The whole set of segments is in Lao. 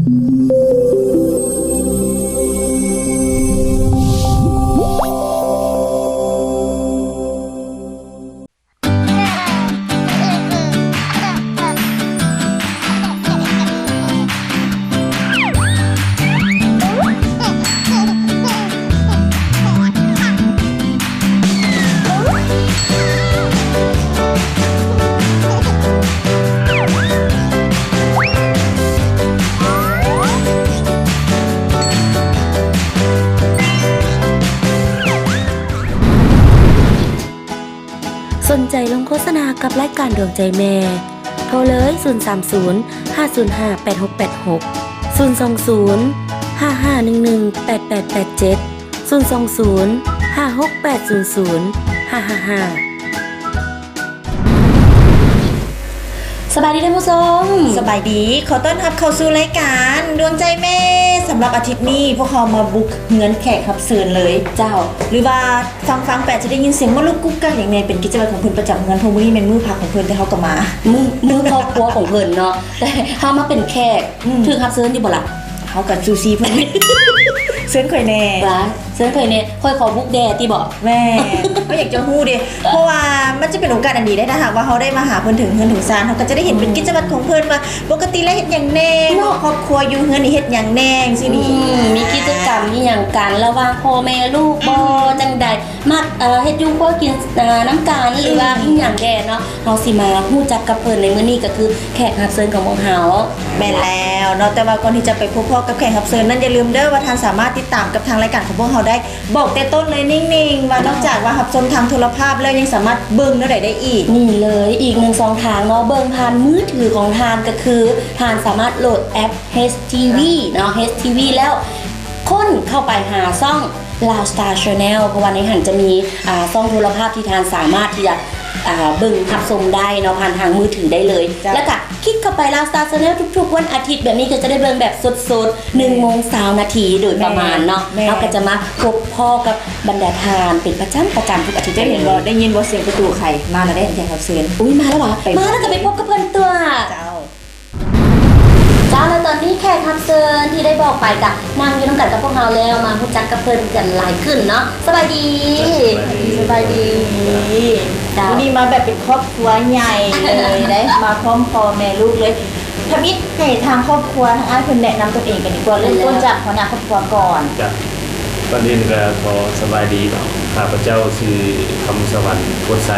ສົນໃຈລົງໂຄສະນາກັບລາຍການດວງໃຈແມ່ ໂທເລີຍ ສູນສາມສູນ ຫ້າສູນຫ້າ ແປດຫົກແປດຫົກ, ສູນສອງສູນ ຫ້າຫ້າໜຶ່ງໜຶ່ງ ແປດແປດແປດເຈັດ, ສູນສອງສູນ ຫ້າຫົກແປດສູນສູນ ຫ້າຫ້າຫ້າ. ສະບາຍດີທ່ານຜູ້ຊົມ. ສະບາຍດີ. ຂໍຕ້ອນຮັບເຂົ້າສູ່ລາຍການດວງໃຈແມ່. ສຳລັບອາທິດນີ້ ພວກເຮົາມາບຸກເຮືອນແຂກຮັບເຊີນເລີຍ. ເຈົ້າ. ຫຼືວ່າ ຟັງໆ ໄປອາດຈະໄດ້ຍິນສຽງມາລຸກກຸກກັກຫຍັງແດ່ ເປັນກິດຈະວັດຂອງເພິ່ນປະຈຳເຮືອນ ເພາະມື້ນີ້ແມ່ນມື້ພັກຂອງເພິ່ນ ແຕ່ເຮົາກໍມາ ມື້ ມື້ຄອບຄົວຂອງເພິ່ນເນາະ ແຕ່ເຮົາມາເປັນແຂກ. ອືມ ຖືກຮັບເຊີນຢູ່ບໍ່ລະ? ເຮົາກໍຊູຊີເພິ່ນ ເຊີນຂ້ອຍແດ່. ວ່າ ເຊີນຂ້ອຍແດ່ ຂ້ອຍຂໍບຸກແດ່ຕິບໍ? ແມ່ນ ຂ້ອຍຢາກຈະຮູ້ເດ ເພາະວ່າມັນຈະເປັນໂອກາດອັນດີເດ້ ຖ້າຫາກວ່າເຮົາໄດ້ມາຫາເພິ່ນເຖິງເຮືອນເຖິງຊານ ເຮົາກໍຈະໄດ້ເຫັນເປັນກິດຈະວັດຂອງເພິ່ນວ່າ ປົກກະຕິແລ້ວເຮັດຫຍັງແດ່ ເນາະ ຄອບຄົວຢູ່ເຮືອນນີ້ເຮັດຫຍັງແດ່ ຈັ່ງຊີ້ນີ້. ອືມ ມີກິດຈະກຳອີ່ຫຍັງກັນລະຫວ່າງພໍ່ແມ່ລູກບໍ? ອືມ ຈັ່ງໃດ ມັກ ເອີ ເຮັດຢູ່ຄົວກິນ ເອີ ນຳກັນ ອືມ ຫຼືວ່າອີ່ຫຍັງແດ່ເນາະ ເຮົາຊິມາຮູ້ຈັກກັບເພິ່ນໃນມື້ນີ້ ກໍຄືແຂກຮັບເຊີນຂອງພວກເຮົາ. ແມ່ນແລ້ວເນາະ ແຕ່ວ່າກ່ອນທີ່ຈະໄປພົບພໍ້ກັບແຂກຮັບເຊີນນັ້ນ ຢ່າລືມເດີວ່າທ່ານສາມາດຕິດຕາມກັບທາງລາຍການຂອງພວກເຮົາໄດ້. ບອກແຕ່ຕົ້ນເລີຍ ເໜິ່ງໆ ວ່ານອກຈາກວ່າຮັບຊົມທາງໂທລະພາບແລ້ວ ຍັງສາມາດເບິ່ງແນວໃດໄດ້ອີກ? ນີ້ເລີຍ ອີກໜຶ່ງຊ່ອງທາງເນາະ ເບິ່ງຜ່ານມືຖືຂອງທ່ານ ກໍຄືທ່ານສາມາດໂຫຼດແອັບ ເອັດ ທີ ວີ ເນາະ ເອັດ ທີ ວີ ແລ້ວຄົ້ນເຂົ້າໄປຫາຊ່ອງ Loud Star Channel ເພາະວ່າໃນຫັ້ນຈະມີ ອ່າ ຊ່ອງໂທລະພາບທີ່ທ່ານສາມາດທີ່ຈະ ອ່າ ເບິ່ງຮັບຊົມໄດ້ເນາະ ຜ່ານທາງມືຖືໄດ້ເລີຍ. ເຈົ້າ. ແລ້ວກະຄລິກເຂົ້າໄປ Loud Star Channel ທຸກໆ ວັນອາທິດແບບນີ້ ກໍຈະໄດ້ເບິ່ງແບບສົດໆ ໜຶ່ງໂມງຊາວນາທີໂດຍປະມານເນາະ. ແມ່ນ. ເຮົາກໍຈະມາພົບພໍ້ກັບບັນດາທ່ານເປັນປະຈຳໆ ທຸກອາທິດ. ໄດ້ເຫັນບໍ່? ໄດ້ຍິນບໍ່? ສຽງປະຕູໄຂ ມາແລ້ວເດ້ ແຂກຮັບເຊີນ. ອຸ້ຍ ມາແລ້ວຫວາ? ມາແລ້ວກໍໄປພົບກັບເພິ່ນຕົວະ. ເຈົ້າ. ເຈົ້າ ແລ້ວຕອນນີ້ແຂກຮັບເຊີນທີ່ໄດ້ບອກໄປກະນັ່ງຢູ່ນຳກັນກັບພວກເຮົາແລ້ວ ມາຮູ້ຈັກກັບເພິ່ນກັນຫຼາຍຂຶ້ນເນາະ. ສະບາຍດີ. ສະບາຍດີ. ເຈົ້າ. ມື້ນີ້ມາແບບເປັນຄອບຄົວໃຫຍ່ເລີຍເດ້ ມາພ້ອມພໍ່ແມ່ລູກເລີຍ. ທຳອິດໃຫ້ທາງຄອບຄົວ ທາງອ້າຍເພິ່ນແນະນຳຕົນເອງກັນດີກວ່າ ເລີ່ມຕົ້ນຈາກຫົວໜ້າຄອບຄົວກ່ອນ. ເຈົ້າ. ກ່ອນອື່ນກໍຂໍສະບາຍດີເນາະ ຂ້າພະເຈົ້າຊື່ ຄຳສະຫວັນ ໂຄດໄຊ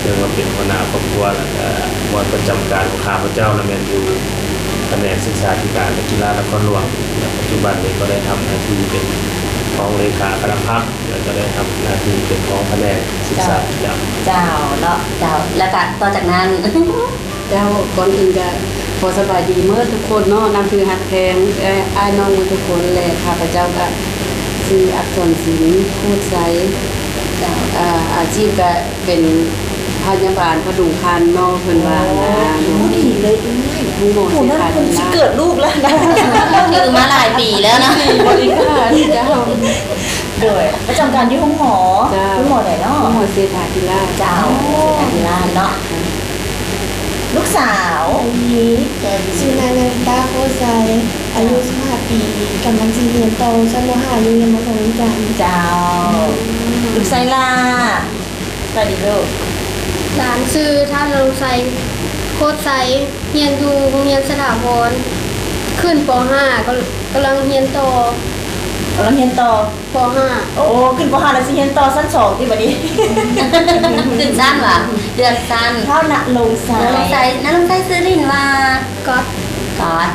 ເຊິ່ງວ່າເປັນຫົວໜ້າຄອບຄົວ ແລ້ວກະບ່ອນປະຈຳການຂອງຂ້າພະເຈົ້ານະແມ່ນຢູ່ພະແນກສຶກສາທິການ ແລະ ກິລານະຄອນຫຼວງ ແລະ ປັດຈຸບັນນີ້ກໍໄດ້ຮັບໜ້າທີ່ເປັນຮອງເລຂາຄະນະພັກ ແລ້ວກໍໄດ້ຮັບໜ້າທີ່ເປັນຮອງພະແນກສຶກສາທິການ. ເຈົ້າ ເຈົ້າເນາະ ເຈົ້າ. ແລ້ວກະຕໍ່ຈາກນັ້ນ ເຈົ້າ ກ່ອນອື່ນກະຂໍສະບາຍດີເໝິດທຸກຄົນເນາະ ນັບຖືຮັກແພງ ເອີ ອ້າຍນ້ອງເໝິດທຸກຄົນ ແລະ ຂ້າພະເຈົ້າກະຊື່ ອັກສອນສິນ ພູດໄຊ ເຈົ້າ ອາ ອາຊີບກະເປັນພະຍາບານຜະດຸງຄັນເນາະ ເພິ່ນວ່ານະ. ໂອ້ ດີເລີຍເອື້ອຍ ໂອ້ ນັ້ນເພິ່ນຊິເກີດລູກແລ້ວນະ ຖືມາຫຼາຍປີແລ້ວນະ ບໍລິການເຈົ້າ. ໂດຍ ປະຈຳການຢູ່ໂຮງໝໍ. ເຈົ້າ. ໂຮງໝໍໃດເນາະ? ໂຮງໝໍເສດຖາທິລາດ. ເຈົ້າ ເສດຖາທິລາດເນາະ. ລູກສາວ ສະບາຍດີ ຊື່ນາງ ນາລິຕາ ໂຄດໄຊ ອາຍຸສິບຫ້າປີ ກຳລັງຊິຮຽນຕໍ່ຊັ້ນ ມໍຫ້າ ຢູ່ໂຮງຮຽນໝໍທອງວຽງຈັນ. ເຈົ້າ. ອືມ ລູກຊາຍຫຼ້າ ສະບາຍດີລູກ. ຫຼານຊື່ ທ່ານນະລົງໄຊ ໂຄດໄຊ ຮຽນຢູ່ໂຮງຮຽນສະຖາພອນ ຂຶ້ນ ປໍຫ້າ ກຳ ກຳລັງຮຽນຕໍ່. ກຳລັງຮຽນຕໍ່ ປໍຫ້າ. ໂອ້ ຂຶ້ນ ປໍຫ້າ ແລ້ວຊິຮຽນຕໍ່ຊັ້ນສອງຕິບາດນີ້? ຂຶ້ນຊັ້ນຫວາ? ເລື່ອນຊັ້ນ. ທ້າວນະລົງໄຊ ນະລົງໄຊ ນະລົງໄຊຊື່ຫຼິ້ນວ່າ ກັອດ ກັອດ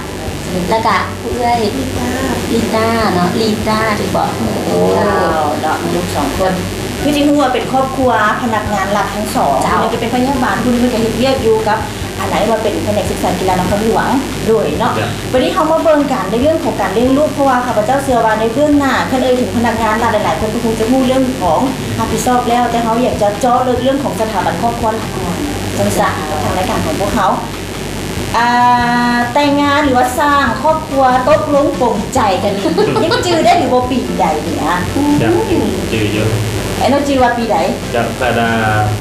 ແລ້ວກະເອື້ອຍ ລິຕາ ລິຕາເນາະ ລິຕາ ຖືກບໍ່? ໂອ້ ເຈົ້າເນາະ ມີລູກສອງຄົນ ຄືຊິຮູ້ວ່າເປັນຄອບຄົວພະນັກງານລັດທັງສອງ. ເຈົ້າ. ຜູ້ໜຶ່ງກໍເປັນພະຍາບານ ຜູ້ໜຶ່ງກໍເຮັດວຽກຢູ່ກັບ ອັນໃດວ່າເປັນພະແນກສຶກສາກິລານະຄອນຫຼວງ ໂດຍເນາະ. ບັດນີ້ເຮົາມາເບິ່ງກັນໃນເລື່ອງຂອງການລ້ຽງລູກ ເພາະວ່າຂ້າພະເຈົ້າເຊື່ອວ່າໃນເບື້ອງໜ້າ ຄັນເອີ່ຍເຖິງພະນັກງານລັດ ຫຼາຍໆຄົນກໍຄົງຈະຮູ້ເລື່ອງຂອງຮັບຜິດຊອບແລ້ວ ແຕ່ເຮົາຢາກຈະເຈາະເລິກເລື່ອງຂອງສະຖາບັນຄອບຄົວຫຼາຍກວ່າ ຈັ່ງຊັ້ນ ທາງລາຍການຂອງພວກເຮົາ ອ່າ ແຕ່ງງານ ຫຼືວ່າສ້າງຄອບຄົວ ຕົກລົງປົງໃຈກັນນີ້ ຍັງຈື່ໄດ້ຫຼືບໍ່ ປີໃດນີ້ນະ? ຍັງຈື່ຢູ່. ອ້າຍນ້ອຍຈື່ວ່າປີໃດ? ຈະ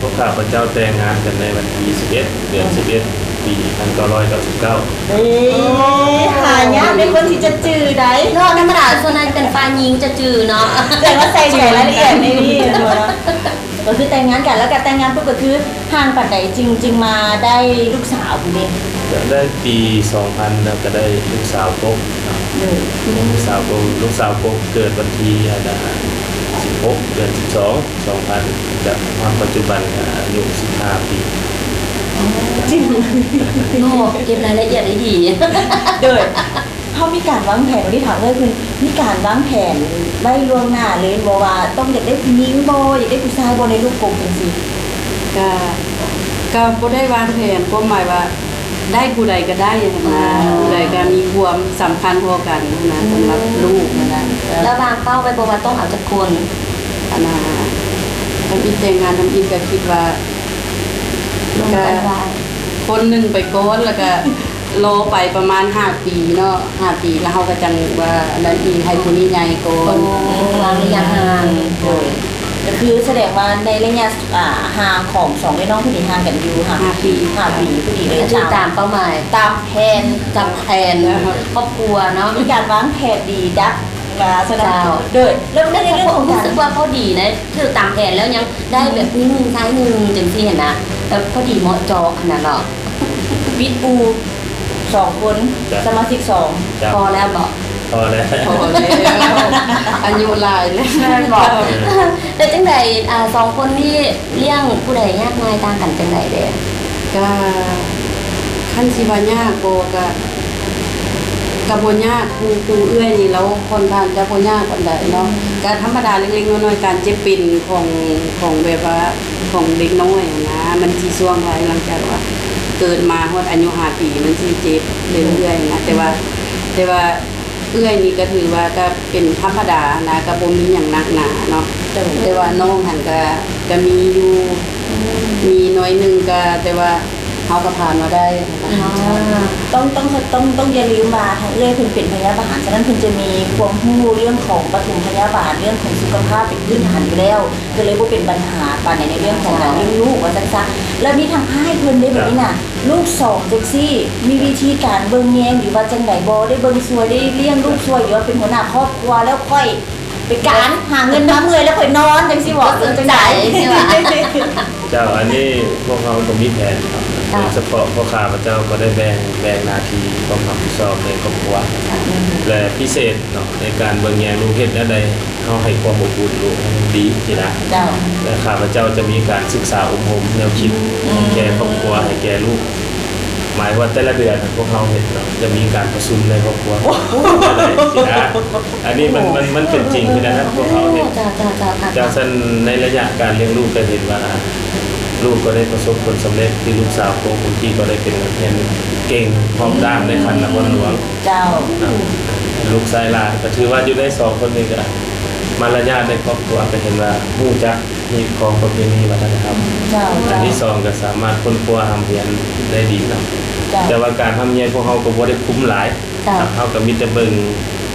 ພວກຂ້າພະເຈົ້າແຕ່ງງານກັນໃນວັນທີສິບເອັດ ເດືອນສິບເອັດ ປີໜຶ່ງພັນເກົ້າຮ້ອຍເກົ້າສິບເກົ້າ. ເອີ ຫາຍາກ ເປັນຄົນທີ່ຈະຈື່ໄດ້ ເນາະ ທຳມະດາສ່ວນໃຫຍ່ເປັນຝ່າຍຍິງຈະຈື່ເນາະ ແຕ່ວ່າໃສ່ໃຈລາຍລະອຽດໃນນີ້ເນາະ ກໍຄືແຕ່ງງານກັນ ແລ້ວກໍແຕ່ງງານປຸບກໍຄືຫ່າງປານໃດຈຶ່ງ ຈຶ່ງມາໄດ້ລູກສາວຜູ້ນີ້? ກໍໄດ້ປີສອງພັນ ແລ້ວກໍໄດ້ລູກສາວກົກ ໂດຍ ລູກສາວກົກ ລູກສາວກົກເກີດວັນທີ ອັນ ສິບຫົກ ເດືອນສິບສອງ ສອງພັນ ຈະຮອດປັດຈຸບັນກໍອາຍຸສິບຫ້າປີ. ຈິງ ເນາະ ເກັບລາຍລະອຽດໄດ້ດີ ໂດຍ ເຮົາມີການວາງແຜນ ອັນນີ້ຖາມເອື້ອຍເພິ່ນ ມີການວາງແຜນໄວ້ລ່ວງໜ້າເລີຍບໍ່ວ່າຕ້ອງຢາກໄດ້ຜູ້ຍິງບໍ່ ຢາກໄດ້ຜູ້ຊາຍບໍ່ ໃນລູກກົກຈັ່ງຊີ້? ກະ ກະບໍ່ໄດ້ວາງແຜນ ຄວາມໝາຍວ່າ ໄດ້ຜູ້ໃດກໍໄດ້ຫັ້ນນະ ອໍ ຜູ້ໃດກໍມີຄວາມສຳຄັນເທົ່າກັນຫັ້ນນະ ອືມ ສຳລັບລູກຫັ້ນນະ ແລ້ວວາງເປົ້າໄວ້ບໍ່ວ່າຕ້ອງເອົາຈັກຄົນ? ອັນນ່າ ທຳອິດແຕ່ງງານ ທຳອິດກໍຄິດວ່າ ລົມກັນວ່າ ຄົນໜຶ່ງໄປກ່ອນ ແລ້ວກໍລໍໄປປະມານຫ້າປີເນາະ ຫ້າປີ ແລ້ວເຮົາກໍຈັ່ງວ່າອັນນັ້ນອີກ ໃຫ້ຜູ້ນີ້ໃຫຍ່ກ່ອນ ໂອ້ ວາງໄລຍະຫ່າງ ໂດຍ ກໍຄືສະແດງວ່າໃນໄລຍະ ອ່າ ຫ່າງຂອງສອງເອື້ອຍນ້ອງຜູ້ນີ້ຫ່າງກັນຢູ່ຫ້າ ຫ້າປີ ຫ້າປີພໍດີເລີຍ ຄືຕາມເປົ້າໝາຍ ຕາມແຜນ ຕາມແຜນຄອບຄົວເນາະ ມີການວາງແຜນດີດັກ ວ່າຊັ້ນເນາະ ເຈົ້າ ໂດຍ ແລ້ວໃນເລື່ອງຂອງ ຮູ້ສຶກວ່າພໍດີນະ ຖືກຕາມແຜນແລ້ວຍັງໄດ້ແບບຜູ້ຍິງໜຶ່ງຊາຍໜຶ່ງຈັ່ງຊີ້ຫັ້ນນະ ແບບພໍດີເໝາະເຈາະຫັ້ນນະເນາະ ປິດອູ່ສອງຄົນ ເຈົ້າ ສະມາຊິກສອງ ເຈົ້າ ພໍແລ້ວເບາະ? ພໍແລ້ວ ພໍແລ້ວ ອາຍຸຫຼາຍແລ້ວ ແມ່ນເບາະ? ເອີ ແລ້ວຈັ່ງໃດ ອ່າ ສອງຄົນນີ້ລ້ຽງຜູ້ໃດຍາກງ່າຍຕ່າງກັນຈັ່ງໃດແດ່? ກະ ຄັນຊິວ່າຍາກບໍ່ ກະ ກະບໍ່ຍາກ ຜູ້ ຜູ້ເອື້ອຍນີ້ລາວຂ້ອນຂ້າງຈະບໍ່ຍາກປານໃດເນາະ ອືມ ກະທຳມະດາເລັກໆນ້ອຍໆ ການເຈັບເປັນຂອງ ຂອງແບບວ່າ ຂອງເດັກນ້ອຍຫັ້ນນະ ມັນຊິຊ່ວງໄວ ຫຼັງຈາກວ່າເກີດມາຮອດອາຍຸຫ້າປີ ມັນຊິເຈັບເລື້ອຍໆນະ ແຕ່ວ່າ ແຕ່ວ່າເອື້ອຍນີ້ກະຖືວ່າກະເປັນທຳມະດານະ ກະບໍ່ມີຫຍັງໜັກໜາເນາະ ແຕ່ວ່າ ແຕ່ວ່ານ້ອງຫັ້ນກະ ກະມີຢູ່ ອືມ ມີໜ້ອຍໜຶ່ງ ກະ ແຕ່ວ່າ ເຮົາກໍຜ່ານມາໄດ້ ອືມ ຕ້ອງ ຕ້ອງ ຕ້ອງ ຕ້ອງຢ່າລືມວ່າທາງເອື້ອຍເພິ່ນເປັນພະຍາບານ ສະນັ້ນເພິ່ນຈະມີຄວາມຮູ້ເລື່ອງຂອງປະຖົມພະຍາບານ ເລື່ອງຂອງສຸຂະພາບເປັນພື້ນຖານຢູ່ແລ້ວ ກໍເລີຍບໍ່ເປັນບັນຫາປານໃດໃນເລື່ອງຂອງການລ້ຽງລູກວ່າຊັ້ນຊະ. ແລ້ວມີທາງອ້າຍເພິ່ນເດ້ ແບບນີ້ນະ ລູກສອງຈັ່ງຊີ້ ມີວິທີການເບິ່ງແຍງ ຫຼືວ່າຈັ່ງໃດບໍ່? ໄດ້ເບິ່ງຊ່ວຍ ໄດ້ລ້ຽງລູກຊ່ວຍ ຫຼືວ່າເປັນຫົວໜ້າຄອບຄົວ ແລ້ວຄ່ອຍ ເປັນການຫາເງິນມາເມື່ອຍແລ້ວຄ່ອຍນອນຈັ່ງຊີ້ບໍ່? ບໍ່ສົນໃຈ ຫຼືຈັ່ງໃດ? ເຈົ້າ ອັນນີ້ພວກເຮົາກໍມີແຜນເນາະ ເຈົ້າ ໂດຍສະເພາະພວກຂ້າພະເຈົ້າກໍໄດ້ແບ່ງ ແບ່ງໜ້າທີ່ຄວາມຮັບຜິດຊອບໃນຄອບຄົວ ເຈົ້າ ແລະ ພິເສດເນາະ ໃນການເບິ່ງແຍງລູກ ເຮັດແນວໃດເຮົາໃຫ້ຄວາມອົບອຸ່ນລູກໃຫ້ມັນດີຊີ້ນະ ເຈົ້າ ແລະ ຂ້າພະເຈົ້າຈະມີການສຶກສາອົບຮົມແນວຄິດ ອືມ ໃຫ້ແກ່ຄອບຄົວ ໃຫ້ແກ່ລູກ ໝາຍວ່າແຕ່ລະເດືອນພວກເຮົາເຮັດເນາະ ຈະມີການປະຊຸມໃນຄອບຄົວ ໂອ້ ຊີ້ນະ. ອັນນີ້ມັນ ໂອ້ ມັນ ມັນເປັນຈິງຢູ່ໃນນັ້ນ ພວກເຮົາເຮັດ ເຈົ້າ ເຈົ້າ ເຈົ້າ ເຈົ້າ ຈັ່ງຊັ້ນໃນໄລຍະການລ້ຽງລູກກໍເຫັນວ່າ ລູກກໍໄດ້ປະສົບຜົນສຳເລັດ ຄືລູກສາວໂກກຸນກີກໍໄດ້ເປັນນັກຮຽນເກັ່ງຮອບດ້ານໃນຂັ້ນນະຄອນຫຼວງ ເຈົ້າ ນະ ລູກຊາຍຫຼ້າກໍຖືວ່າຢູ່ໃນສອງຄົນນີ້ກໍມາລະຍາດໃນຄອບຄົວກໍເຫັນວ່າຮູ້ຈັກ ຮີດຄອງປະເພນີວັດທະນະທຳ ເຈົ້າ ອັນທີສອງກໍສາມາດຄົ້ນຄວ້າຮ່ຳຮຽນໄດ້ດີນຳ ເຈົ້າ ແຕ່ວ່າການຮ່ຳຮຽນພວກເຮົາກໍບໍ່ໄດ້ຄຸມຫຼາຍ ເຈົ້າ ເຮົາກໍມີແຕ່ເບິ່ງ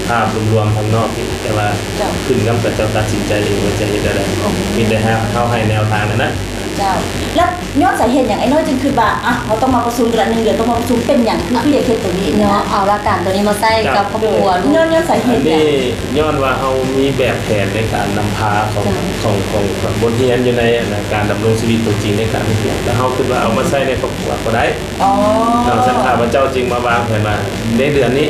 ພາບລວມໆທາງນອກ ແຕ່ວ່າ ເຈົ້າ ຂຶ້ນກັບເຂົາເຈົ້າຕັດສິນໃຈເອງວ່າຈະເຮັດແນວໃດ ໂອ້ ມີແຕ່ເຮົາໃຫ້ແນວທາງນັ້ນນະ ເຈົ້າ ແລ້ວຍ້ອນສາເຫດຫຍັງອ້າຍນ້ອຍຈຶ່ງຄິດວ່າ ອ່ະ ເຮົາຕ້ອງມາປະຊຸມກັນລະ ໜຶ່ງເດືອນຕ້ອງມາປະຊຸມ ເປັນຫຍັງຄື ຄືຢາກເຮັດໂຕນີ້ ເນາະ ເອົາຫຼັກການໂຕນີ້ມາໃຊ້ ເຈົ້າ ກັບຄອບຄົວ ຍ້ອນ ຍ້ອນສາເຫດຫຍັງ? ອັນນີ້ຍ້ອນວ່າເຮົາມີແບບແຜນໃນການນຳພາຂອງ ເຈົ້າ ຂອງ ຂອງ ຂອງບົດຮຽນຢູ່ໃນ ອັນ ການດຳລົງຊີວິດຕົວຈິງໃນການເຮັດວຽກ ແລ້ວເຮົາຄິດວ່າເອົາມາໃຊ້ໃນຄອບຄົວກໍໄດ້ ອໍ ເນາະ ຊັ້ນຂ້າພະເຈົ້າຈຶ່ງມາວາງແຜນວ່າ ໃນເດືອນນີ້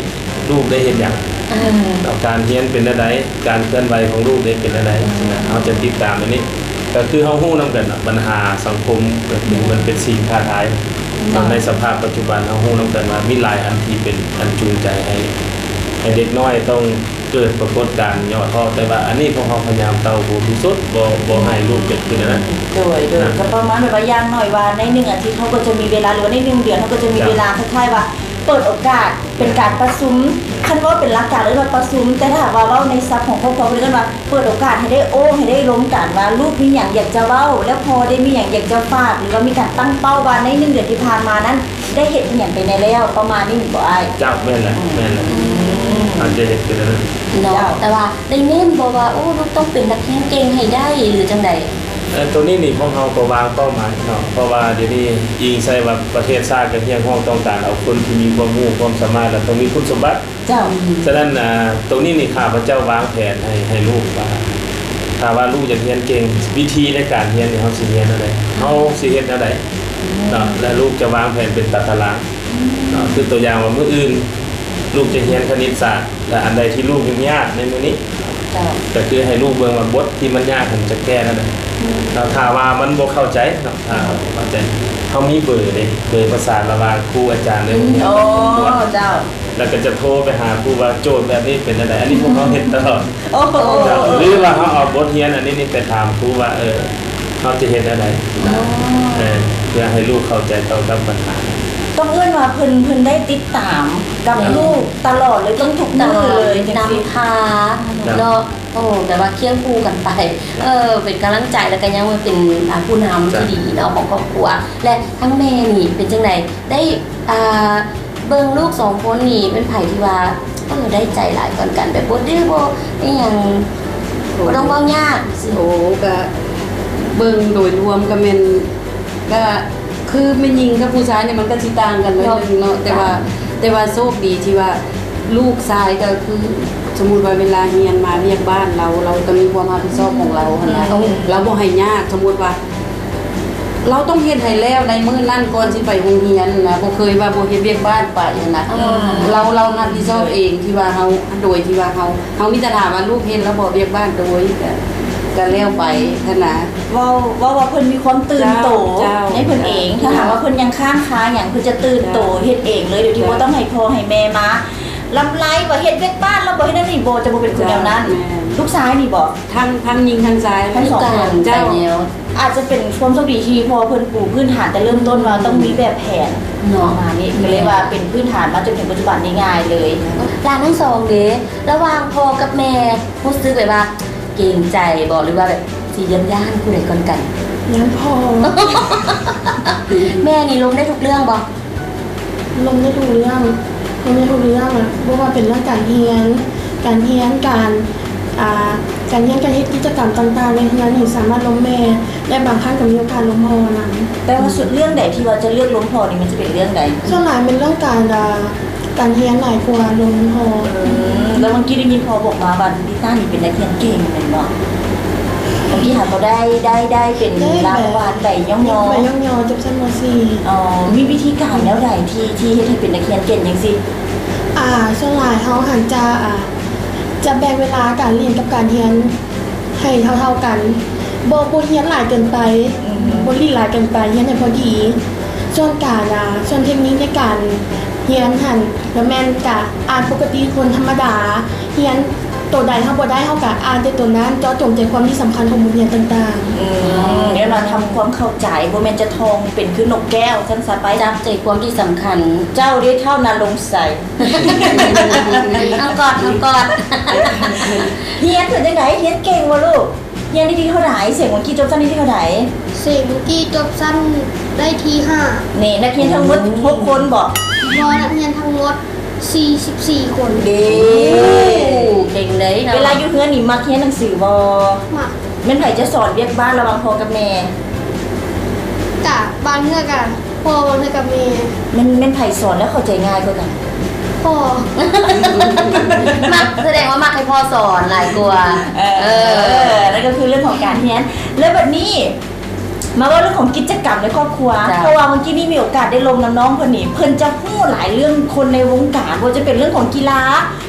ລູກໄດ້ເຮັດຫຍັງ ເອີ ເນາະ ການຮຽນເປັນແນວໃດ ການເຄື່ອນໄຫວຂອງລູກເດ້ເປັນແນວໃດ ອືມ ຊີ້ນະ ເຮົາຈະຕິດຕາມອັນນີ້ ກໍຄືເຮົາຮູ້ນຳກັນນະ ບັນຫາສັງຄົມກໍຄືມັນເປັນສິ່ງທ້າທາຍ ເນາະ ໃນສະພາບປັດຈຸບັນເຮົາຮູ້ນຳກັນວ່າມີຫຼາຍອັນທີ່ເປັນອັນຈູງໃຈໃຫ້ ໃຫ້ເດັກນ້ອຍຕ້ອງເກີດປາກົດການຫຍໍ້ທໍ້ ແຕ່ວ່າອັນນີ້ພວກເຮົາພະຍາຍາມເຕົ້າໂຮມທີ່ສຸດ ບໍ່ ບໍ່ໃຫ້ລູກເກີດຂຶ້ນອັນນັ້ນ ໂດຍ ໂດຍ ນະ ກໍປະມານແບບວ່າຢ່າງໜ້ອຍວ່າໃນໜຶ່ງອາທິດເຮົາກໍຈະມີເວລາ ຫຼືວ່າໃນໜຶ່ງເດືອນເຮົາກໍຈະມີເວລາ ເຈົ້າ ຄ້າຍໆວ່າ ເປີດໂອກາດເປັນການປະຊຸມ ຄັນເວົ້າເປັນຫຼັກການເອີ້ນວ່າປະຊຸມ ແຕ່ຖ້າຫາກວ່າເວົ້າໃນສັບຂອງຄອບຄົວເພິ່ນເອີ້ນວ່າເປີດໂອກາດໃຫ້ໄດ້ໂອ້ ໃຫ້ໄດ້ລົມກັນວ່າລູກມີຫຍັງຢາກຈະເວົ້າ ແລ້ວພໍ່ໄດ້ມີຫຍັງຢາກຈະຝາກ ຫຼືວ່າມີການຕັ້ງເປົ້າວ່າໃນໜຶ່ງເດືອນທີ່ຜ່ານມານັ້ນໄດ້ເຮັດອີ່ຫຍັງໄປແດ່ແລ້ວ ປະມານນີ້ແມ່ນບໍ່ອ້າຍ? ເຈົ້າ ແມ່ນແຫຼະ ອືມ ແມ່ນແຫຼະ ອືມ ອາດຈະເຮັດຄືນັ້ນ ເນາະ ເຈົ້າ ແຕ່ວ່າໄດ້ເນັ້ນບໍ່ວ່າ ໂອ້ ລູກຕ້ອງເປັນນັກຮຽນເກັ່ງໃຫ້ໄດ້ ຫຼືຈັ່ງໃດ? ເອີ ໂຕນີ້ນີ້ພວກເຮົາກໍວາງເປົ້າໝາຍເນາະ ເພາະວ່າດຽວນີ້ອີງໃສ່ວ່າປະເທດຊາດກໍຮຽກຮ້ອງຕ້ອງການເອົາຄົນທີ່ມີຄວາມຮູ້ຄວາມສາມາດ ແລະ ຕ້ອງມີຄຸນສົມບັດ. ເຈົ້າ. ສະນັ້ນ ອ່າ ໂຕນີ້ນີ້ຂ້າພະເຈົ້າວາງແຜນໃຫ້ ໃຫ້ລູກວ່າ ຖ້າວ່າລູກຢາກຮຽນເກັ່ງ ວິທີໃນການຮຽນນີ້ເຮົາຊິຮຽນແນວໃດ ເຮົາຊິເຮັດແນວໃດເນາະ ແລະ ລູກຈະວາງແຜນເປັນຕາຕະລາງເນາະ ຄືຕົວຢ່າງວ່າມື້ອື່ນລູກຈະຮຽນຄະນິດສາດ ແລະ ອັນໃດທີ່ລູກຫຍຸ້ງຍາກໃນມື້ນີ້ ເຈົ້າ. ກໍຄືໃຫ້ລູກເບິ່ງວ່າບົດທີ່ມັນຍາກຫັ້ນຈະແກ້ແນວໃດເນາະ ຖ້າວ່າມັນບໍ່ເຂົ້າໃຈເນາະ ຖ້າເຮົາບໍ່ເຂົ້າໃຈ ເຮົາມີເບີເດ້ ເບີປະສານລະຫວ່າງຄູອາຈານໃນໂຮງຮຽນ. ໂອ້ ເຈົ້າ. ແລ້ວກໍຈະໂທໄປຫາຄູວ່າໂຈດແບບນີ້ເປັນແນວໃດ ອັນນີ້ພວກເຮົາເຮັດຕະຫຼອດ. ໂອ້ ເຈົ້າ. ຫຼືວ່າເຮົາເອົາບົດຮຽນອັນນີ້ນີ້ໄປຖາມຄູວ່າ ເອີ ເຮົາຈະເຮັດແນວໃດ ເພື່ອໃຫ້ລູກເຂົ້າໃຈຕໍ່ກັບບັນຫາ. ຕ້ອງເອີ້ນວ່າເພິ່ນ ເພິ່ນໄດ້ຕິດຕາມກັບລູກຕະຫຼອດເລີຍ ຕ້ອງທຸກມື້ເລີຍ ນຳພາເນາະ. ໂອ້ ແບບວ່າຄຽງຄູ່ກັນໄປ ເອີ ເປັນກຳລັງໃຈ ແລ້ວກໍຍັງວ່າເປັນ ອ່າ ຜູ້ນຳທີ່ດີເນາະຂອງຄອບຄົວ ແລະ ທັງແມ່ນີ້ເປັນຈັ່ງໃດ ໄດ້ ອ່າ ເບິ່ງລູກສອງຄົນນີ້ ເປັນໃຜທີ່ວ່າ ເອີ ໄດ້ໃຈຫຼາຍກ່ອນກັນ ແບບບໍ່ດື້ບໍ່ອີ່ຫຍັງ ບໍ່ຕ້ອງເວົ້າຍາກ? ໂອ້ ກະເບິ່ງໂດຍລວມກະແມ່ນ ກະຄືແມ່ຍິງກັບຜູ້ຊາຍນີ້ມັນກະຊິຕ່າງກັນໜ້ອຍໜຶ່ງເນາະ ແຕ່ວ່າ ແຕ່ວ່າໂຊກດີທີ່ວ່າລູກຊາຍກະຄື ສົມມຸດວ່າເວລາຮຽນມາວຽກບ້ານລາວ ລາວກະມີຄວາມຮັບຜິດຊອບຂອງລາວຫັ້ນນະ ລາວບໍ່ໃຫ້ຍາກ ສົມມຸດວ່າ ລາວຕ້ອງເຮັດໃຫ້ແລ້ວໃນມື້ນັ້ນກ່ອນຊິໄປໂຮງຮຽນນະ ບໍ່ເຄີຍວ່າບໍ່ເຮັດວຽກບ້ານໄປຫັ້ນນະ ລາວ ລາວຮັບຜິດຊອບເອງ ທີ່ວ່າເຮົາ ໂດຍທີ່ວ່າເຮົາ ເຮົາມີແຕ່ຖາມວ່າລູກເຮັດແລ້ວບໍ່ວຽກບ້ານ ໂດຍ ກະ ກະແລ້ວໄປຫັ້ນນະ. ເວົ້າ ເວົ້າວ່າເພິ່ນມີຄວາມຕື່ນໂຕໃນເພິ່ນເອງ ຖ້າຫາກວ່າເພິ່ນຍັງຄ້າງຄາຫຍັງ ເພິ່ນຈະຕື່ນໂຕເຮັດເອງເລີຍ ໂດຍທີ່ບໍ່ຕ້ອງໃຫ້ພໍ່ໃຫ້ແມ່ມາລຳໄລວ່າເຮັດວຽກບ້ານແລ້ວບໍ່ເຮັດແນວນີ້ ບໍ່ ຈະບໍ່ເປັນຄົນແນວນັ້ນ. ລູກຊາຍນີ້ບໍ? ທັງ ທັງຍິງທັງຊາຍ ທັງສອງຄົນ ເຈົ້າ. ອາດຈະເປັນຄວາມໂຊກດີທີ່ພໍ່ເພິ່ນປູພື້ນຖານແຕ່ເລີ່ມຕົ້ນວ່າຕ້ອງມີແບບແຜນເນາະ ປະມານນີ້ ກໍເລີຍວ່າເປັນພື້ນຖານມາຈົນເຖິງປັດຈຸບັນນີ້ງ່າຍເລີຍ. ຫຼານທັງສອງເດ ລະຫວ່າງພໍ່ກັບແມ່ ຮູ້ສຶກແບບວ່າເກງໃຈບໍ່ ຫຼືວ່າແບບຊິຢ້ານໆຜູ້ໃດກ່ອນກັນ? ຢ້ານພໍ່. ແມ່ນີ້ລົມໄດ້ທຸກເລື່ອງບໍ່? ລົມໄດ້ທຸກເລື່ອງ ລົມໄດ້ທຸກເລື່ອງ ບໍ່ວ່າເປັນເລື່ອງການຮຽນ ການຮຽນ ການ ອ່າ ການຮຽນ ການເຮັດກິດຈະກຳຕ່າງໆໃນເຮືອນນີ້ ສາມາດລົມແມ່ ແລະ ບາງຄັ້ງກໍມີໂອກາດລົມພໍ່ນຳ. ແປວ່າເລື່ອງໃດທີ່ວ່າຈະເລືອກລົມພໍ່ນີ້ ມັນຈະເປັນເລື່ອງໃດ? ສ່ວນຫຼາຍແມ່ນເລື່ອງການ ອ່າ ການຮຽນຫຼາຍກວ່າລົມພໍ່. ອືມ ແລ້ວບາງກີ້ໄດ້ຍິນພໍ່ບອກມາວ່າ ລິຕ້ານີ້ເປັນນັກຮຽນເກັ່ງແມ່ນບໍ່? ບາງທີຫາກໍໄດ້ ໄດ້ ໄດ້ເປັນລາງວັນ ໄດ້ໃບຍ້ອງຍໍ ໄດ້ໃບຍ້ອງຍໍຈົບຊັ້ນ ມໍສີ່. ອໍ ມີວິທີການແນວໃດທີ່ ທີ່ເຮັດໃຫ້ເປັນນັກຮຽນເກັ່ງຈັ່ງຊີ້? ອ່າ ສ່ວນຫຼາຍເຮົາຫັ້ນຈະ ອ່າ ຈະແບ່ງເວລາການຫຼິ້ນກັບການຮຽນໃຫ້ເທົ່າໆກັນ ບໍ່ ບໍ່ຮຽນຫຼາຍເກີນໄປ ອືມ ບໍ່ຫຼິ້ນຫຼາຍເກີນໄປ ຮຽນໃຫ້ພໍດີ. ສ່ວນການ ອ່າ ສ່ວນເທັກນິກໃນການຮຽນຫັ້ນ ກໍແມ່ນກະອ່ານປົກກະຕິຄົນທຳມະດາ ຮຽນໂຕໃດເຮົາບໍ່ໄດ້ ເຮົາກະອ່ານແຕ່ໂຕນັ້ນ ເຈາະຈົງໃຈຄວາມທີ່ສຳຄັນຂອງບົດຮຽນຕ່າງໆ. ອືມ ແມ່ນວ່າທຳຄວາມເຂົ້າໃຈ ບໍ່ແມ່ນຈະທ່ອງເປັນຄືນົກແກ້ວຊັ້ນຊະໄປ ຈັບໃຈຄວາມທີ່ສຳຄັນ. ເຈົ້າເດ້ທ້າວນະລົງໄຊ ທັງກອດ ທັງກອດ. ຮຽນເປັນຈັ່ງໃດ? ຮຽນເກັ່ງບໍ່ລູກ? ຮຽນໄດ້ທີເທົ່າໃດ? ເສງວັງກີ້ຈົບຊັ້ນໄດ້ທີເທົ່າໃດ? ເສງວັງກີ້ຈົບຊັ້ນໄດ້ທີຫ້າ. ນີ້ ນັກຮຽນທັງໝົດຫົກຄົນບໍ? ບໍ່ ນັກຮຽນທັງໝົດສີ່ສິບສີ່ຄົນ. ເດ້ ເກັ່ງເດ້ເນາະ. ເວລາຢູ່ເຮືອນນີ້ມັກຮຽນໜັງສືບໍ່? ມັກ. ແມ່ນໃຜຈະສອນວຽກບ້ານລະຫວ່າງພໍ່ກັບແມ່? ກະບາງເທື່ອກະພໍ່ ບາງເທື່ອກະແມ່. ແມ່ນ ແມ່ນໃຜສອນແລ້ວເຂົ້າໃຈງ່າຍກວ່າກັນ? ພໍ່. ມັກ ສະແດງວ່າມັກໃຫ້ພໍ່ສອນຫຼາຍກວ່າ. ເອີ ເອີ ນັ້ນກໍຄືເລື່ອງຂອງການຮຽນ. ແລ້ວບັດນີ້ມາເວົ້າເລື່ອງຂອງກິດຈະກຳໃນຄອບຄົວ ເຈົ້າ ເພາະວ່າມື້ກີ້ນີ້ມີໂອກາດໄດ້ລົມນຳນ້ອງເພິ່ນນີ້ ເພິ່ນຈະຮູ້ຫຼາຍເລື່ອງຄົນໃນວົງການ ບໍ່ວ່າຈະເປັນເລື່ອງຂອງກິລາ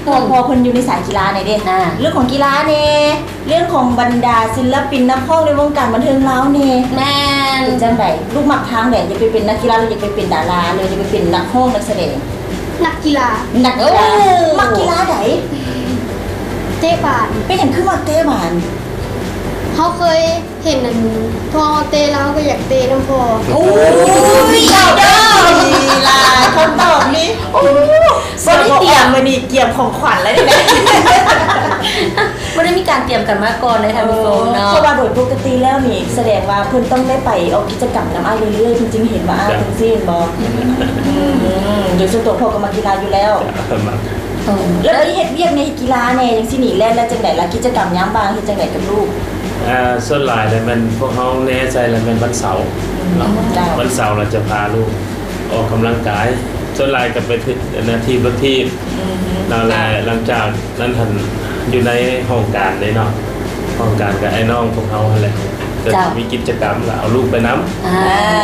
ເພາະວ່າ ອືມ ພໍ່ເພິ່ນຢູ່ໃນສາຍກິລານີ້ເດ້ ອ່າ ເລື່ອງຂອງກິລາແດ່ ເລື່ອງຂອງບັນດາສິນລະປິນນັກຮ້ອງໃນວົງການບັນເທີງລາວແດ່. ແມ່ນ. ເປັນຈັ່ງໃດ? ລູກມັກທາງໃດ? ຢາກໄປເປັນນັກກິລາ ຫຼື ຢາກໄປເປັນດາລາ ຫຼື ຢາກໄປເປັນນັກຮ້ອງນັກສະແດງ? ນັກກິລາ. ນັກກິລາ. ໂອ້ ມັກກິລາໃດ? ເຕະບານ. ເປັນຫຍັງຄືມັກເຕະບານ? ເຮົາເຄີຍເຫັນອັນພໍ່ເຮົາເຕະ ແລ້ວເຮົາກໍຢາກເຕະນຳພໍ່. ໂອ້ຍ ເຈົ້າເດີ ດີຫຼາຍ ຄຳຕອບນີ້. ໂອ້ ບໍ່ໄດ້ຕຽມ ມື້ນີ້ກຽມຂອງຂວັນແລ້ວນີ້ນະ. ບໍ່ໄດ້ມີການຕຽມກັນມາກ່ອນເດ້ທ່ານຜູ້ຊົມເນາະ. ເພາະວ່າໂດຍປົກກະຕິແລ້ວນີ້ ສະແດງວ່າເພິ່ນຕ້ອງໄດ້ໄປອອກກິດຈະກຳນຳອ້າຍເລື້ອຍໆ ເພິ່ນຈຶ່ງເຫັນວ່າອ້າຍເປັນຊີ້ນບໍ່? ອືມ ໂດຍສ່ວນຕົວພໍ່ກໍມັກກິລາຢູ່ແລ້ວ. ເອີ ແລ້ວໄດ້ເຮັດວຽກໃນກິລາແດ່ຈັ່ງຊີ້ນີ້ ແລ້ວ ແລ້ວຈັ່ງໃດລະ? ກິດຈະກຳຍາມວ່າງເຮັດຈັ່ງໃດກັບລູກ? ອ່າ ສ່ວນຫຼາຍແລ້ວແມ່ນພວກເຮົາແນໃສ່ແລ້ວແມ່ນວັນເສົາເນາະ ເຈົ້າ ວັນເສົາລະຈະພາລູກອອກກຳລັງກາຍ ສ່ວນຫຼາຍກໍໄປຖືກ ອັນນະ ຖີບລົດຖີບ ອືມ ແລ້ວແຫຼະ ຫຼັງຈາກນັ້ນຫັ້ນ ຢູ່ໃນຫ້ອງການເດ້ເນາະ ຫ້ອງການກັບອ້າຍນ້ອງພວກເຮົາຫັ້ນແຫຼະ ກໍ ເຈົ້າ ມີກິດຈະກຳ ແລ້ວເອົາລູກໄປນຳ ອ່າ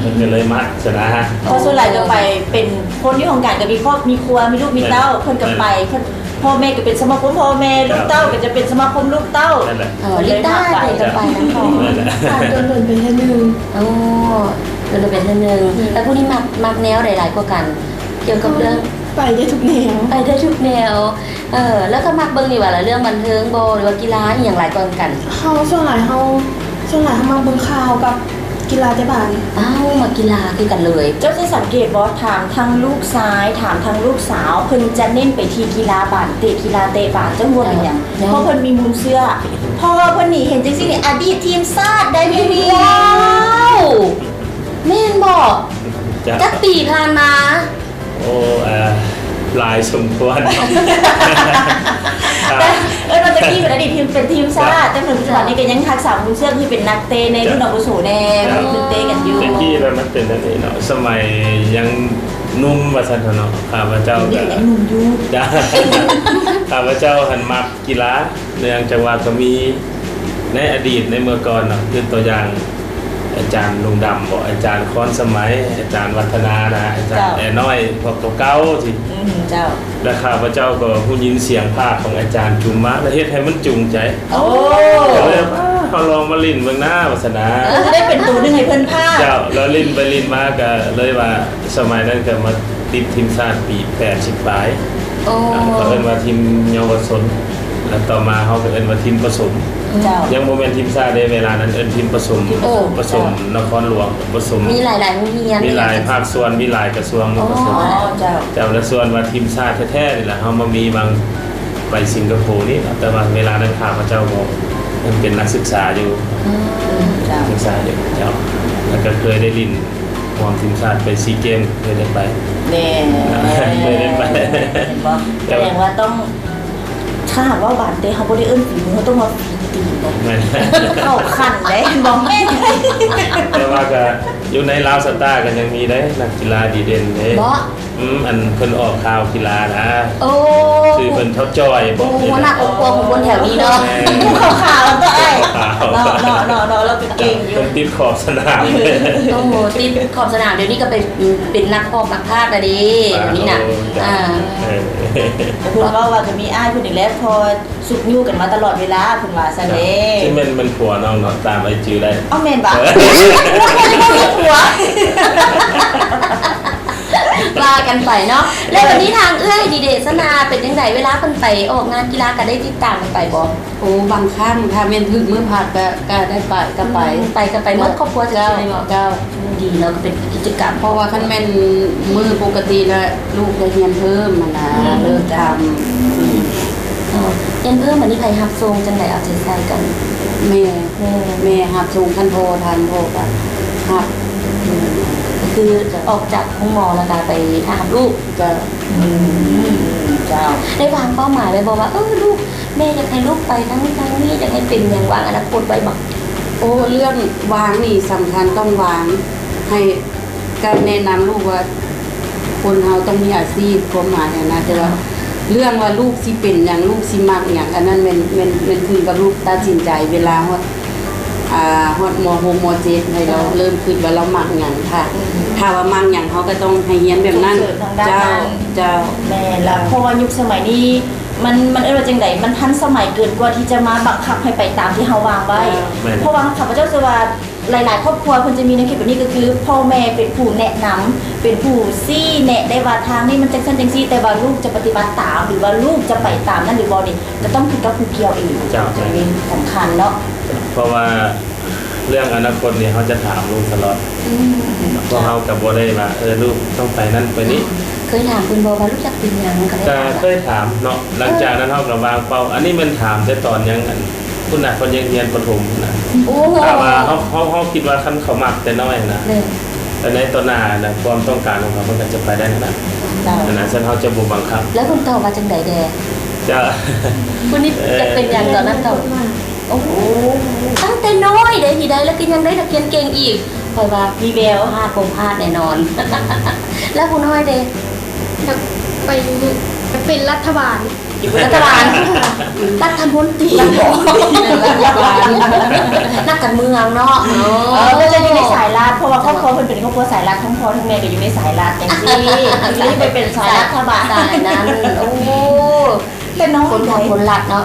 ເພິ່ນກໍເລີຍມັກຊັ້ນນະ ເພາະສ່ວນຫຼາຍກໍໄປເປັນຄົນຢູ່ຫ້ອງການ ກໍມີຄອບມີຄົວ ມີລູກມີເຕົ້າ ແມ່ນ ເພິ່ນກໍໄປ ແມ່ນ ເພິ່ນ ພໍ່ແມ່ກໍເປັນສະມາຄົມພໍ່ແມ່ ເຈົ້າ ລູກເຕົ້າກໍຈະເປັນສະມາຄົມລູກເຕົ້າ ນັ້ນແຫຼະ ເອີ ລິຕ້າເດ້ກໍໄປນຳເຂົາ ນັ້ນແຫຼະ ໂດນໆໄປເທື່ອໜຶ່ງ ໂອ້ ໂດນໆໄປເທື່ອໜຶ່ງ ແລ້ວຜູ້ນີ້ມັກ ມັກແນວໃດຫຼາຍກວ່າກັນ? ກ່ຽວກັບເລື່ອງ ໄປໄດ້ທຸກແນວ ໄປໄດ້ທຸກແນວ ເອີ ແລ້ວກໍມັກເບິ່ງນີ້ຫວາລະ ເລື່ອງບັນເທີງບໍ ຫຼືວ່າກິລາອີ່ຫຍັງຫຼາຍກວ່າກັນ? ເຮົາ ສ່ວນຫຼາຍເຮົາ ສ່ວນຫຼາຍເຮົາມັກເບິ່ງຂ່າວກັບ ກິລາເຕະບານ ອ້າວ ມັກກິລາຄືກັນເລີຍ ເຈົ້າຊິສັງເກດບໍ່ ຖາມທັງລູກຊາຍ ຖາມທັງລູກສາວ ເພິ່ນຈະເນັ້ນໄປທີ່ກິລາບານເຕະ ກິລາເຕະບານ ເຈົ້າຮູ້ວ່າເປັນຫຍັງ? ເອີ ເພາະເພິ່ນມີມູນເຊື້ອ ພໍ່ເພິ່ນນີ້ເຫັນຈັ່ງຊີ້ນີ້ ອະດີດທີມຊາດໄດ້ແມ່ນຫຍັງ? ວ້າວ ແມ່ນບໍ່? ເຈົ້າ ຈັກປີຜ່ານມາ? ໂອ້ ເອີ ຫຼາຍສົມຄວນ ແຕ່ ເອີ້ນວ່າແຕ່ກີ້ເປັນອະດີດທີມ ເປັນທີມຊາດ ເຈົ້າ ແຕ່ເຖິງປັດຈຸບັນນີ້ກໍຍັງຮັກສາບຸນເຊື່ອງທີ່ເປັນນັກເຕະໃນ ເຈົ້າ ລຸ້ນອາວຸໂສແດ່ ເຈົ້າ ເພິ່ນເຕະກັນຢູ່ ແຕ່ກີ້ແລ້ວມັນເປັນແບບນີ້ເນາະ ສະໄໝຍັງໜຸ່ມວ່າຊັ້ນເຖາະເນາະ ຂ້າພະເຈົ້າກໍ ເປັນເດັກຍັງໜຸ່ມຢູ່ ເຈົ້າ ຂ້າພະເຈົ້າຫັ້ນມັກ ກິລາ ເນື່ອງຈາກວ່າກໍມີໃນອະດີດໃນເມື່ອກ່ອນເນາະ ຄືຕົວຢ່າງອາຈານລຸງດຳບໍ ອາຈານຄອນສະໄໝ ອາຈານວັດທະນານະ ອາຈານ ເຈົ້າ ແອນ້ອຍ ພວກເກົ່າໆ ຊີ້ ອືມ ເຈົ້າ ແລະ ຂ້າພະເຈົ້າກໍຮູ້ຍິນສຽງພາກຂອງອາຈານຈຸມມາ ແລະ ເຮັດໃຫ້ມັນຈູງໃຈ ໂອ້ ກໍເລີຍວ່າ ເຮົາລອງມາຫຼິ້ນເບິ່ງນາ ວ່າຊັ້ນນາ ເອີ ໄດ້ເປັນໂຕໜຶ່ງໃຫ້ເພິ່ນພາກ ເຈົ້າ ແລ້ວຫຼິ້ນໄປຫຼິ້ນມາກໍເລີຍວ່າ ສະໄໝນັ້ນກໍມາຕິດທີມຊາດປີແປດສິບປາຍ ໂອ້ ອ່າ ເຂົາເອີ້ນວ່າທີມເຍົາວະຊົນ ແລ້ວຕໍ່ມາເຮົາກໍເອີ້ນວ່າທີມປະສົມ ເຈົ້າ ຍັງບໍ່ແມ່ນທີມຊາດເດ້ ເວລານັ້ນເອີ້ນທີມປະສົມ ໂອ້ ປະສົມ ເຈົ້າ ນະຄອນຫຼວງ ປະສົມ ມີຫຼາຍໆໂຮງຮຽນ ມີຫຼາຍພາກສ່ວນ ມີຫຼາຍກະຊວງ ໂອ້ ປະສົມ ເຈົ້າ ເຈົ້າ ແລະ ສ່ວນວ່າທີມຊາດແທ້ໆນີ້ລະ ເຮົາມາມີຫວ່າງໄປສິງກະໂປນີ້ ແຕ່ວ່າເວລານັ້ນຂ້າພະເຈົ້າກໍຍັງເປັນນັກສຶກສາຢູ່ ອືມ ເຈົ້າ ນັກສຶກສາຢູ່ ເຈົ້າ ແລ້ວກໍເຄີຍໄດ້ຫຼິ້ນ ຮ່ວມທີມຊາດໄປຊີເກມ ເຄີຍໄດ້ໄປ ແນ່ ເຄີຍໄດ້ໄປ ເຫັນບໍ່? ສະແດງວ່າຕ້ອງ ຖ້າຫາກວ່າບານເຕະເຮົາບໍ່ໄດ້ເອີ້ນຝີມື ເຮົາຕ້ອງວ່າຝີຕີນເດ້ ແມ່ນ ເຂົ້າຂັ້ນເດ້ ເຫັນບໍ່? ແມ່ນ ແຕ່ວ່າກໍຢູ່ໃນລາວສະຕາກໍຍັງມີເດ້ ນັກກິລາດີເດັ່ນເດ້ ບໍ່? ອືມ ອັນເພິ່ນອອກຂ່າວກິລານະ ໂອ້ ຊື່ເພິ່ນທ້າວຈ່ອຍ ໂອ້ ຫົວໜ້າຄອບຄົວຂອງຄົນແຖວນີ້ເນາະ ແມ່ນ ຂາວໆ ຕົວອ້າຍ ຂາວໆ ເນາະ ເນາະ ເນາະ ເນາະ ລາວກໍເກັ່ງຢູ່ ເພິ່ນຕິດຂອບສະໜາມ ໂອ້ ຕິດຂອບສະໜາມ ດຽວນີ້ກໍໄປເປັນນັກຄອບນັກພາກລະເດ້ ດຽວນີ້ນະ ອ່າ ເອີ ເພິ່ນເວົ້າວ່າກໍມີອ້າຍເພິ່ນນີ້ແຫຼະ ພໍຊຸກຍູ້ກັນມາຕະຫຼອດເວລາ ເພິ່ນວ່າຊັ້ນເດ້ ຊິແມ່ນ ແມ່ນຜົວນ້ອງເນາະ ຕາມອ້າຍຈື່ໄດ້ ເອົ້າ ແມ່ນບໍ່? ເອີ ບໍ່ມີຜົວ ວ່າກັນໄປເນາະ ແລ້ວບັດນີ້ທາງເອື້ອຍດີເດຊະນາເປັນຈັ່ງໃດ? ເວລາເພິ່ນໄປອອກງານກິລາກໍໄດ້ຕິດຕາມກັນໄປບໍ່? ໂອ້ ບາງຄັ້ງຖ້າແມ່ນຖືກມື້ພັກກໍ ກໍໄດ້ໄປ ກໍໄປ ອືມ ໄປກໍໄປໝົດຄອບຄົວ ເຈົ້າ ເຈົ້າ ດີເນາະ ກໍເປັນກິດຈະກຳ ເພາະວ່າຄັນແມ່ນມື້ປົກກະຕິລະ ລູກໄດ້ຮຽນເພີ່ມຫັ້ນນະ ອືມ ເລີກຄ່ຳ ອືມ ຮຽນເພີ່ມ ບັດນີ້ໃຜຮັບສົ່ງ ຈັ່ງໃດເອົາໃຈໃສ່ກັນ? ແມ່ ແມ່ ແມ່ຮັບສົ່ງ ຄັນພໍ່ທັນ ພໍ່ກໍຮັບ ອືມ ກໍຄືອອກຈາກໂຮງໝໍແລ້ວກໍໄປຖ້າຮັບລູກ ເຈົ້າ ອືມ ເຈົ້າ ໄດ້ວາງເປົ້າໝາຍໄວ້ບໍ່ວ່າ ເອີ ລູກ ແມ່ຢາກໃຫ້ລູກໄປທາງນັ້ນທາງນີ້ ຢາກໃຫ້ເປັນຫຍັງ ວາງອະນາຄົດໄວ້ບໍ່? ໂອ້ ເລື່ອງວາງນີ້ສຳຄັນ ຕ້ອງວາງໃຫ້ ການແນະນຳລູກວ່າ ຄົນເຮົາຕ້ອງມີອາຊີບ ຄວາມໝາຍຫັ້ນນະ ແຕ່ວ່າເລື່ອງວ່າລູກຊິເປັນຫຍັງ ລູກຊິມັກຫຍັງ ອັນນັ້ນແມ່ນ ແມ່ນ ແມ່ນຂຶ້ນກັບລູກຕັດສິນໃຈ ເວລາຮອດ ອ່າ ຮອດ ມໍຫົກ ມໍເຈັດ ໃຫ້ລາວເລີ່ມຄິດວ່າລາວມັກຫຍັງ ຖ້າ ຖ້າວ່າມັກຫຍັງ ເຮົາກໍຕ້ອງໃຫ້ຮຽນແບບນັ້ນ ເຈົ້າ ເຈົ້າ ແມ່ນລະ ເພາະວ່າຍຸກສະໄໝນີ້ ມັນ ມັນເອີ້ນວ່າຈັ່ງໃດ ມັນທັນສະໄໝເກີນກວ່າທີ່ຈະມາບັງຄັບໃຫ້ໄປຕາມທີ່ເຮົາວາງໄວ້ ເພາະວ່າຂ້າພະເຈົ້າເຊື່ອວ່າ ຫຼາຍໆຄອບຄົວເພິ່ນຈະມີແນວຄິດແບບນີ້ ກໍຄືພໍ່ແມ່ເປັນຜູ້ແນະນຳ ເປັນຜູ້ຊີ້ແນະໄດ້ວ່າທາງນີ້ມັນຈັ່ງຊັ້ນຈັ່ງຊີ້ ແຕ່ວ່າລູກຈະປະຕິບັດຕາມ ຫຼືວ່າລູກຈະໄປຕາມນັ້ນຫຼືບໍ່ນີ້ ກໍຕ້ອງຂຶ້ນກັບຜູ້ກ່ຽວເອງ ເຈົ້າ ຈັ່ງນີ້ສຳຄັນເນາະ ເພາະວ່າເລື່ອງອະນາຄົດນີ້ເຮົາຈະຖາມລູກຕະຫຼອດ ອືມ ເພາະເຮົາກໍບໍ່ໄດ້ວ່າ ເອີ ລູກຕ້ອງໄປນັ້ນໄປນີ້ ເຄີຍຖາມເພິ່ນບໍ່ວ່າລູກຢາກເປັນຫຍັງ ກໍໄດ້ ກໍເຄີຍຖາມເນາະ ຫຼັງຈາກນັ້ນເຮົາກໍວາງເປົ້າ ອັນນີ້ແມ່ນຖາມແຕ່ຕອນຍັງ ອັນ ພຸ້ນນະ ເພິ່ນຍັງຮຽນປະຖົມພຸ້ນນະ ໂອ້ ຖ້າວ່າເຮົາ ເຮົາ ເຮົາຄິດວ່າຄັນເຂົາມັກແຕ່ນ້ອຍນະ ແມ່ນ ແຕ່ໃນຕໍ່ໜ້ານະ ຄວາມຕ້ອງການຂອງເຂົາມັນກໍຈະໄປໄດ້ນະ ເຈົ້າ ອັນນັ້ນຊັ້ນເຮົາຈະບໍ່ບັງຄັບ ແລ້ວເພິ່ນຕອບວ່າຈັ່ງໃດແດ່? ເຈົ້າ ຜູ້ນີ້ຢາກເປັນຫຍັງຕອນນັ້ນຕອບ? ໂອ້ ຕັ້ງແຕ່ນ້ອຍເດ້ ນີ້ໄດ້ ແລ້ວກໍຍັງໄດ້ນັກຮຽນເກັ່ງອີກ ຂ້ອຍວ່າມີແວວ ພາດບໍ່ພາດແນ່ນອນ. ແລ້ວຜູ້ນ້ອຍເດ? ຢາກໄປ ຢາກເປັນລັດຖະບານ. ຢູ່ເປັນລັດຖະບານ ລັດຖະມົນຕີບໍ? ນັກການເມືອງເນາະ. ເອີ ເອີ ກໍຈະຢູ່ໃນສາຍລັດ ເພາະວ່າຄອບຄົວເພິ່ນເປັນຄອບຄົວສາຍລັດ ທັງພໍ່ທັງແມ່ກໍຢູ່ໃນສາຍລັດຈັ່ງຊີ້ ກໍເລີຍໄປເປັນສາຍລັດຖະບານ ສາຍນັ້ນ. ໂອ້ ແຕ່ນ້ອງຄົນ ຄົນລັດເນາະ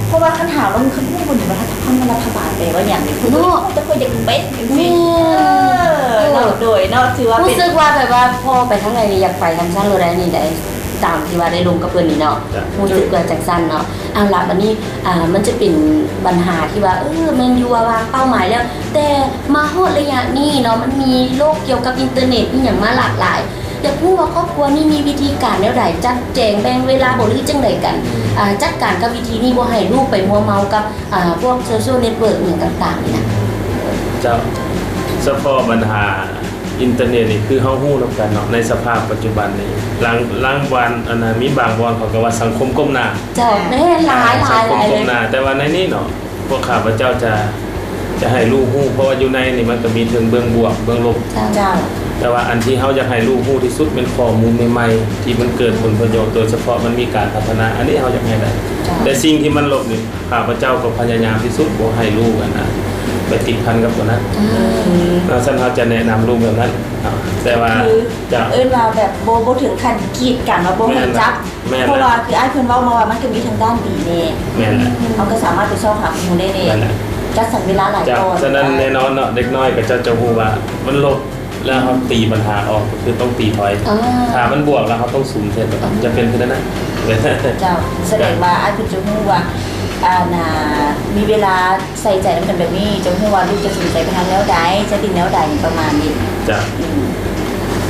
ເພາະວ່າຄັນຖາມລາວ ຄັນຮູ້ບໍ່ນີ້ວ່າລັດຖະພັນ ລັດຖະບານແປວ່າຫຍັງນີ້ ເນາະ ເພິ່ນກໍຢາກເປັນຈັ່ງຊີ້. ເອີ ເນາະ ໂດຍເນາະ ຖືວ່າເປັນ ຮູ້ສຶກວ່າແບບວ່າພໍ່ໄປທາງໃດນີ້ ຢາກໄປທາງຊັ້ນໂລດໄດ໋ນີ້ໄດ໋ ຕາມທີ່ວ່າໄດ້ລົມກັບເພິ່ນນີ້ເນາະ ຮູ້ສຶກວ່າຈັ່ງຊັ້ນເນາະ. ເອົາລະ ບັດນີ້ ອ່າ ມັນຈະເປັນບັນຫາທີ່ວ່າ ເອີ ແມ່ນຢູ່ວ່າວາງເປົ້າໝາຍແລ້ວ ແຕ່ມາຮອດໄລຍະນີ້ເນາະ ມັນມີໂລກກ່ຽວກັບອິນເຕີເນັດ ມີຫຍັງມາຫຼາກຫຼາຍ. ຢາກຮູ້ວ່າຄອບຄົວນີ້ມີວິທີການແນວໃດ ຈັດແຈງແບ່ງເວລາບໍ່ ຫຼືຈັ່ງໃດກັນ ອືມ ອ່າ ຈັດການກັບວິທີນີ້ ບໍ່ໃຫ້ລູກໄປມົວເມົາກັບ ອ່າ ພວກໂຊຊຽວເນັດເວີກຫຍັງຕ່າງໆນີ້ນະ? ເຈົ້າ ສະເພາະບັນຫາອິນເຕີເນັດນີ້ ຄືເຮົາຮູ້ນຳກັນເນາະ ໃນສະພາບປັດຈຸບັນນີ້ ລາງ ລາງບ່ອນ ອັນນະ ມີບາງບ່ອນເຂົາກໍວ່າສັງຄົມກົ້ມໜ້າ. ເຈົ້າ ແມ່ນ ຫຼາຍ ຫຼາຍ ສັງຄົມກົ້ມໜ້າ ແຕ່ວ່າໃນນີ້ເນາະ ພວກຂ້າພະເຈົ້າຈະ ຈະໃຫ້ລູກຮູ້ ເພາະວ່າຢູ່ໃນນີ້ມັນກໍມີເທິງເບື້ອງບວກເບື້ອງລົບ. ເຈົ້າ ເຈົ້າ ແຕ່ວ່າອັນທີ່ເຮົາຢາກໃຫ້ລູກຮູ້ທີ່ສຸດແມ່ນຂໍ້ມູນໃໝ່ໆ ທີ່ມັນເກີດຜົນປະໂຫຍດ ໂດຍສະເພາະມັນມີການພັດທະນາ ອັນນີ້ເຮົາຢາກໃຫ້ໄດ້. ເຈົ້າ ແຕ່ສິ່ງທີ່ມັນລົບນີ້ ຂ້າພະເຈົ້າກໍພະຍາຍາມທີ່ສຸດບໍ່ໃຫ້ລູກ ອັນນະ ໄປຕິດພັນກັບຕົວນັ້ນ. ອືມ ເນາະ ຊັ້ນເຮົາຈະແນະນຳລູກແບບນັ້ນເນາະ ແຕ່ວ່າ ຄື ເຈົ້າ ເອີ້ນວ່າແບບບໍ່ ບໍ່ເຖິງຂັ້ນກີດກັນ ວ່າບໍ່ໃຫ້ຈັບ. ແມ່ນ ເພາະວ່າຄືອ້າຍເພິ່ນເວົ້າມາວ່າມັນກໍມີທັງດ້ານດີແດ່. ແມ່ນແຫຼະ ເຮົາກໍສາມາດໄປຊອກຫາຂໍ້ມູນໄດ້ແດ່. ແມ່ນແຫຼະ ຈັດສັນເວລາຫຼາຍ ເຈົ້າ ຕອນ ສະນັ້ນແນ່ນອນເນາະ ເດັກນ້ອຍກໍເຈົ້າຈະຮູ້ວ່າມັນລົບ ແລ້ວເຮົາຕີບັນຫາອອກ ກໍຄືຕ້ອງຕີຖອຍ. ເອີ ຖ້າມັນບວກແລ້ວເຮົາຕ້ອງສູນໃສ່ ເອີ ຈະເປັນຄືນັ້ນນະ. ເຈົ້າ ສະແດງວ່າອ້າຍເພິ່ນຈະຮູ້ວ່າ ອັນນ່າ ມີເວລາ ໃສ່ໃຈນຳກັນແບບນີ້ ຈະຮູ້ວ່າລູກຈະສົນໃຈໄປທາງແນວໃດ ຈະຫຼິ້ນແນວໃດ ປະມານນີ້. ເຈົ້າ ອືມ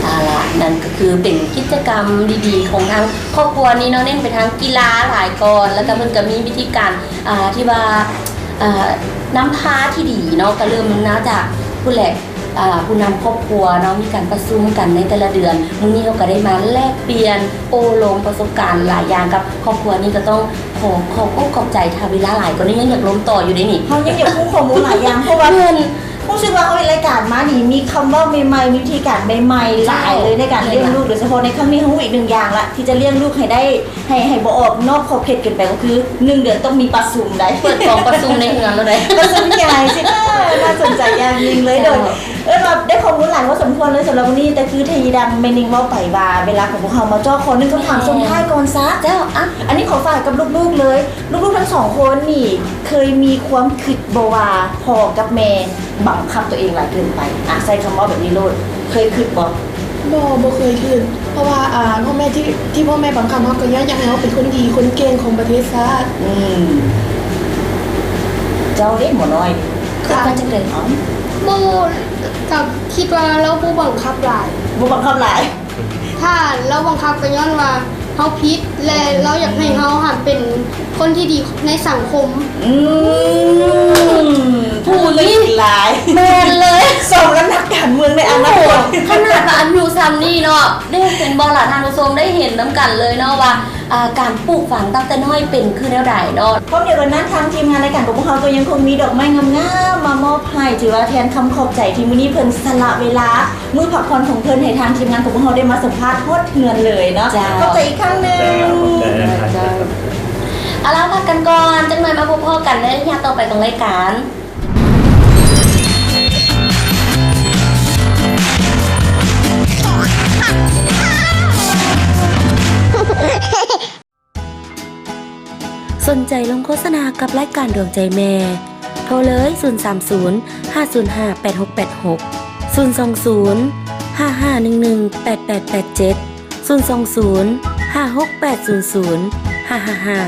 ເອົາລະ ນັ້ນກໍຄືເປັນກິດຈະກຳດີໆຂອງທາງຄອບຄົວນີ້ເນາະ ເນັ້ນໄປທາງກິລາຫຼາຍກ່ອນ ແລ້ວກໍເພິ່ນກໍມີວິທີການ ອ່າ ທີ່ວ່າ ອ່າ ນຳພາທີ່ດີເນາະ ກໍເລີ່ມມາຈາກພຸ້ນແຫຼະ ອ່າ ຜູ້ນຳຄອບຄົວເນາະ ມີການປະຊຸມກັນໃນແຕ່ລະເດືອນ. ມື້ນີ້ເຮົາກໍໄດ້ມາແລກປ່ຽນໂອ້ລົມປະສົບການຫຼາຍຢ່າງກັບຄອບຄົວນີ້ ກໍຕ້ອງ ຂໍຂອບອົກຂອບໃຈ ຖ້າເວລາຫຼາຍກວ່ານີ້ຍັງຢາກລົມຕໍ່ຢູ່ເດ້ນີ້. ເຮົາຍັງຢາກຮູ້ຂໍ້ມູນຫຼາຍຢ່າງ ເພາະວ່າ ແມ່ນ ຮູ້ສຶກວ່າເຮົາເຮັດລາຍການມານີ້ ມີຄຳເວົ້າໃໝ່ໆ ມີວິທີການໃໝ່ໆ ເຈົ້າ ຫຼາຍເລີຍໃນການລ້ຽງລູກ. ແມ່ນລະ ໂດຍສະເພາະໃນຄັ້ງນີ້ ເຮົາຮູ້ອີກໜຶ່ງຢ່າງລະ ທີ່ຈະລ້ຽງລູກໃຫ້ໄດ້ ໃຫ້ ໃຫ້ບໍ່ອອກນອກຂອບເຂດເກີນໄປ ກໍຄືໜຶ່ງເດືອນຕ້ອງມີປະຊຸມໃດ໋ ເປີດກອງປະຊຸມໃນເຮືອນໂລດໃດ໋ ປະຊຸມໃຫຍ່ຊິ ເອີ ໜ້າສົນໃຈຢ່າງຍິ່ງເລີຍ. ເຈົ້າ ໂດຍ ເອີ້ນວ່າໄດ້ຂໍ້ມູນຫຼາຍພໍສົມຄວນເລີຍສຳລັບມື້ນີ້ ແຕ່ຄືທີ່ດັ່ງແມ່ນິງເວົ້າໄປວ່າ ເວລາຂອງພວກເຮົາມາເຈາະ ຂໍໜຶ່ງຄຳຖາມ ແມ່ນ ສົ່ງທ້າຍກ່ອນຊະ. ເຈົ້າ ອ່ະ ອັນນີ້ຂໍຝາກກັບລູກໆເລີຍ ລູກໆທັງສອງຄົນນີ້ເຄີຍມີຄວາມຄິດບໍ່ວ່າພໍ່ກັບແມ່ບັງຄັບຕົວເອງຫຼາຍເກີນໄປ? ອ່ະ ໃຊ້ຄຳເວົ້າແບບນີ້ໂລດ ເຄີຍຄິດບໍ່? ບໍ່ ບໍ່ເຄີຍຄິດ ເພາະວ່າ ອ່າ ພໍ່ແມ່ທີ່ ທີ່ພໍ່ແມ່ບັງຄັບເຮົາ ກໍຍ້ອນຢາກໃຫ້ເຮົາເປັນຄົນດີ ຄົນເກັ່ງຂອງປະເທດຊາດ. ອືມ ເຈົ້າເດ້ໝໍນ້ອຍ ຄິດວ່າຈັ່ງໃດ? ເອົ້າ ບໍ່ ກໍຄິດວ່າລາວບໍ່ບັງຄັບຫຼາຍ ບໍ່ບັງຄັບຫຼາຍ. ຖ້າລາວບັງຄັບກໍຍ້ອນວ່າເຮົາຜິດ ແລະ ລາວຢາກໃຫ້ເຮົາຫັ້ນເປັນຄົນທີ່ດີໃນສັງຄົມ. ອືມ ຜູ້ນີ້ຫຼາຍ ແມ່ນເລີຍ ສົມກັບນັກການເມືອງໃນອະນາຄົດ. ໂອ້ ຂະໜາດວ່າອາຍຸສ່ຳນີ້ເນາະ ໄດ້ເຫັນບໍ່ລະທ່ານຜູ້ຊົມ ໄດ້ເຫັນນຳກັນເລີຍເນາະວ່າ ອ່າ ການປູກຝັງຕັ້ງແຕ່ນ້ອຍເປັນຄືແນວໃດເນາະ. ພ້ອມດຽວກັນນັ້ນ ທາງທີມງານລາຍການຂອງພວກເຮົາກໍຍັງຄົງມີດອກໄມ້ງາມໆມາມອບໃຫ້ ຖືວ່າແທນຄຳຂອບໃຈທີ່ມື້ນີ້ເພິ່ນສະຫຼະເວລາ ມື້ພັກຜ່ອນຂອງເພິ່ນໃຫ້ທາງທີມງານຂອງພວກເຮົາໄດ້ມາສຳພາດຮອດເຮືອນເລີຍເນາະ. ເຈົ້າ ຂອບໃຈອີກຄັ້ງໜຶ່ງ. ເຈົ້າ ເຈົ້າ ເອົາລະ ພັກກັນກ່ອນ ຈັກໜ່ອຍມາພົບພໍ້ກັນໃນໄລຍະຕໍ່ໄປຂອງລາຍການ. ສົນໃຈລົງໂຄສະນາກັບລາຍການດວງໃຈແມ່ ໂທເລີຍ ສູນສາມສູນ ຫ້າສູນຫ້າ ແປດຫົກແປດຫົກ, ສູນສອງສູນ ຫ້າຫ້າໜຶ່ງໜຶ່ງ ແປດແປດແປດເຈັດ, ສູນສອງສູນ ຫ້າຫົກແປດສູນສູນ ຫ້າຫ້າຫ້າ.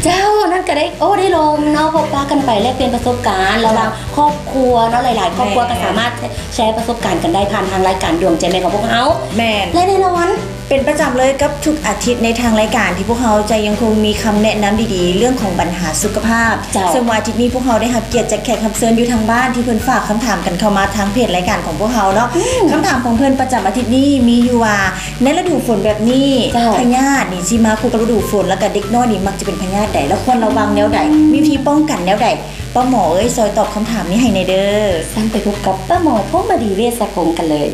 ເຈົ້າ ນັ້ນກໍໄດ້ໂອ້ໄດ້ລົມເນາະ ພົບປະກັນໄປແລກປ່ຽນປະສົບການລະຫວ່າງຄອບຄົວເນາະ ຫຼາຍໆຄອບຄົວ ແມ່ນ ກໍສາມາດແຊ ແຊປະສົບການກັນໄດ້ຜ່ານທາງລາຍການດວງໃຈແມ່ຂອງພວກເຮົາ. ແມ່ນ ແລະແນ່ນອນ ເປັນປະຈຳເລີຍ ກັບທຸກອາທິດໃນທາງລາຍການ ທີ່ພວກເຮົາຈະຍັງຄົງມີຄຳແນະນຳດີໆ ເລື່ອງຂອງບັນຫາສຸຂະພາບ. ເຈົ້າ. ເຊິ່ງວ່າອາທິດນີ້ພວກເຮົາໄດ້ຮັບກຽດຈາກແຂກຮັບເຊີນຢູ່ທາງບ້ານ ທີ່ເພິ່ນຝາກຄຳຖາມກັນເຂົ້າມາທາງເພຈລາຍການຂອງພວກເຮົາເນາະ. ອືມ. ຄຳຖາມຂອງເພິ່ນປະຈຳອາທິດນີ້ມີຢູ່ວ່າ ໃນລະດູຝົນແບບນີ້ ເຈົ້າ. ພະຍາດນີ້ຊິມາຄູ່ກັບລະດູຝົນ ແລ້ວກະເດັກນ້ອຍນີ້ມັກຈະເປັນພະຍາດໃດ ແລ້ວຄວນລະວັງແນວໃດ? ອືມ. ມີວິທີປ້ອງກັນແນວໃດ? ປ້າໝໍເອີຍ ຊ່ອຍຕອບຄຳຖາມນີ້ໃຫ້ແດ່ເດີ້. ຊັ້ນໄປພົບກັບປ້າໝໍ ພົມມະດີ ເວດສະກົງ ກັນເລີຍ.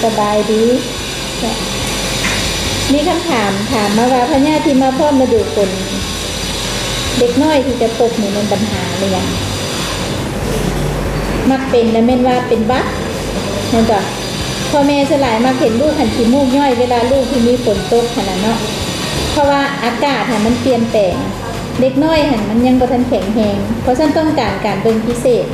ສະບາຍດີ. ມີຄຳຖາມຖາມມາວ່າ ພະຍາດທີ່ມາພ້ອມລະດູຝົນ ເດັກນ້ອຍທີ່ຈະພົບນີ້ແມ່ນບັນຫາແມ່ນຫຍັງ? ມັກເປັນລະແມ່ນວ່າເປັນຫວັດ ແມ່ນບໍ່? ພໍ່ແມ່ສ່ວນຫຼາຍມັກເຫັນລູກຫັ້ນຂີ້ມູກຍ້ອຍ ເວລາລູກທີ່ມີຝົນຕົກຫັ້ນນະເນາະ ເພາະວ່າອາກາດຫັ້ນມັນປ່ຽນແປງ. ເດັກນ້ອຍຫັ້ນມັນຍັງບໍ່ທັນແຂງແຮງ ເພາະຊັ້ນຕ້ອງການການເບິ່ງພິເສດ.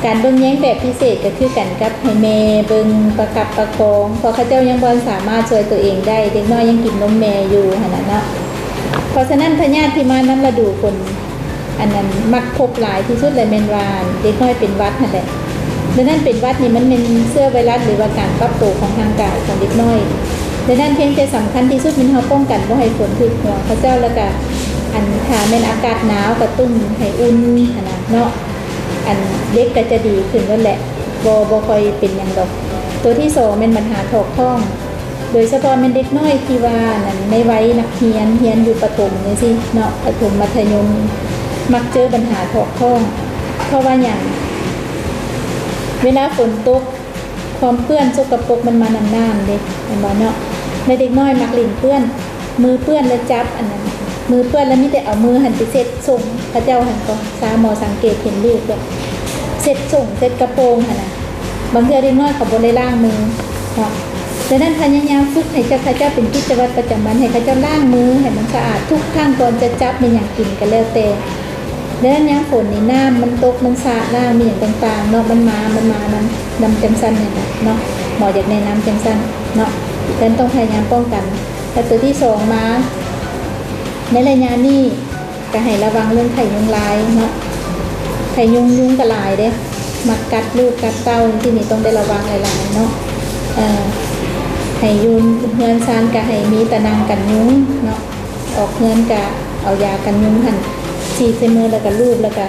ການເບິ່ງແຍງແບບພິເສດກໍຄືກັນກັບໃຫ້ແມ່ເບິ່ງປະຄັບປະຄອງ ເພາະເຂົາເຈົ້າຍັງບໍ່ສາມາດຊ່ວຍຕົວເອງໄດ້ ເດັກນ້ອຍຍັງກິນນົມແມ່ຢູ່ຫັ້ນນະເນາະ. ເພາະສະນັ້ນພະຍາດທີ່ມານຳລະດູຝົນ ອັນນັ້ນມັກພົບຫຼາຍທີ່ສຸດແຫຼະແມ່ນວ່າເດັກນ້ອຍເປັນຫວັດຫັ້ນແຫຼະ. ດັ່ງນັ້ນເປັນຫວັດນີ້ມັນແມ່ນເຊື້ອໄວຣັສ ຫຼືວ່າການປັບໂຕຂອງຮ່າງກາຍຂອງເດັກນ້ອຍ. ດັ່ງນັ້ນພຽງແຕ່ສຳຄັນທີ່ສຸດແມ່ນເຮົາປ້ອງກັນບໍ່ໃຫ້ຝົນຖືກຫົວເຂົາເຈົ້າ ແລ້ວກະອັນຖ້າແມ່ນອາກາດໜາວກະຕຸ້ມໃຫ້ອຸ່ນຫັ້ນນະເນາະ. ອັນເດັກກະຈະດີຂຶ້ນໂລດແຫຼະ ບໍ່ ບໍ່ຄ່ອຍເປັນຫຍັງດອກ. ໂຕທີສອງແມ່ນບັນຫາຖອກທ້ອງ. ໂດຍສະເພາະແມ່ນເດັກນ້ອຍທີ່ວ່ານັ້ນ ໃນໄວນັກຮຽນ ຮຽນຢູ່ປະຖົມຈັ່ງຊີ້ເນາະ ປະຖົມ ມັດທະຍົມ ມັກເຈີບັນຫາຖອກທ້ອງ. ເພາະວ່າຫຍັງ? ເວລາຝົນຕົກ ຄວາມເປື້ອນສົກກະປົກມັນມານຳນ້ຳເດ້ ແມ່ນບໍ່ເນາະ? ແລະເດັກນ້ອຍມັກຫຼິ້ນເປື້ອນ ມືເປື້ອນແລ້ວຈັບອັນນັ້ນ ມືເປື້ອນແລ້ວມີແຕ່ເອົາມືຫັ້ນໄປເຊັດສົ້ງເຂົາເຈົ້າຫັ້ນກໍ ສາໝໍສັງເກດເຫັນລູກແບບເຊັດສົ້ງເຊັດກະໂປງຫັ້ນນະ. ບາງເທື່ອເດັກນ້ອຍເຂົາບໍ່ໄດ້ລ້າງມືເນາະ. ດັ່ງນັ້ນພະຍາຍາມຝຶກໃຫ້ເຈົ້າ ເຂົາເຈົ້າເປັນກິດຈະວັດປະຈຳວັນ ໃຫ້ເຂົາເຈົ້າລ້າງມືໃຫ້ມັນສະອາດທຸກຄັ້ງກ່ອນຈະຈັບແມ່ນຫຍັງກິນກໍແລ້ວແຕ່. ແລ້ວຍາມຝົນນີ້ນ້ຳມັນຕົກ ມັນສະນ້ຳອີ່ຫຍັງຕ່າງໆເນາະ ມັນມາ ມັນມານຳ ນຳຈັ່ງຊັ້ນນີ້ນະເນາະ. ໝໍຢາກແນະນຳຈັ່ງຊັ້ນເນາະ. ແລ້ວຕ້ອງພະຍາຍາມປ້ອງກັນ. ແລ້ວໂຕທີສອງມາ ໃນໄລຍະນີ້ ກະໃຫ້ລະວັງເລື່ອງໄຂ້ຍຸງລາຍເນາະ. ໄຂ້ຍຸງ ຍຸງກະຫຼາຍເດ້ ມັກກັດລູກກັດເຕົ້າ ຈັ່ງຊີ້ນີ້ຕ້ອງໄດ້ລະວັງຫຼາຍໆເນາະ. ເອີ ໃຫ້ຢູ່ເຮືອນຊານກະໃຫ້ມີຕາໜ່າງກັນຍຸງເນາະ. ອອກເຮືອນກະເອົາຢາກັນຍຸງຫັ້ນ ສີດໃສ່ມື ແລ້ວກະລູບ ແລ້ວກະ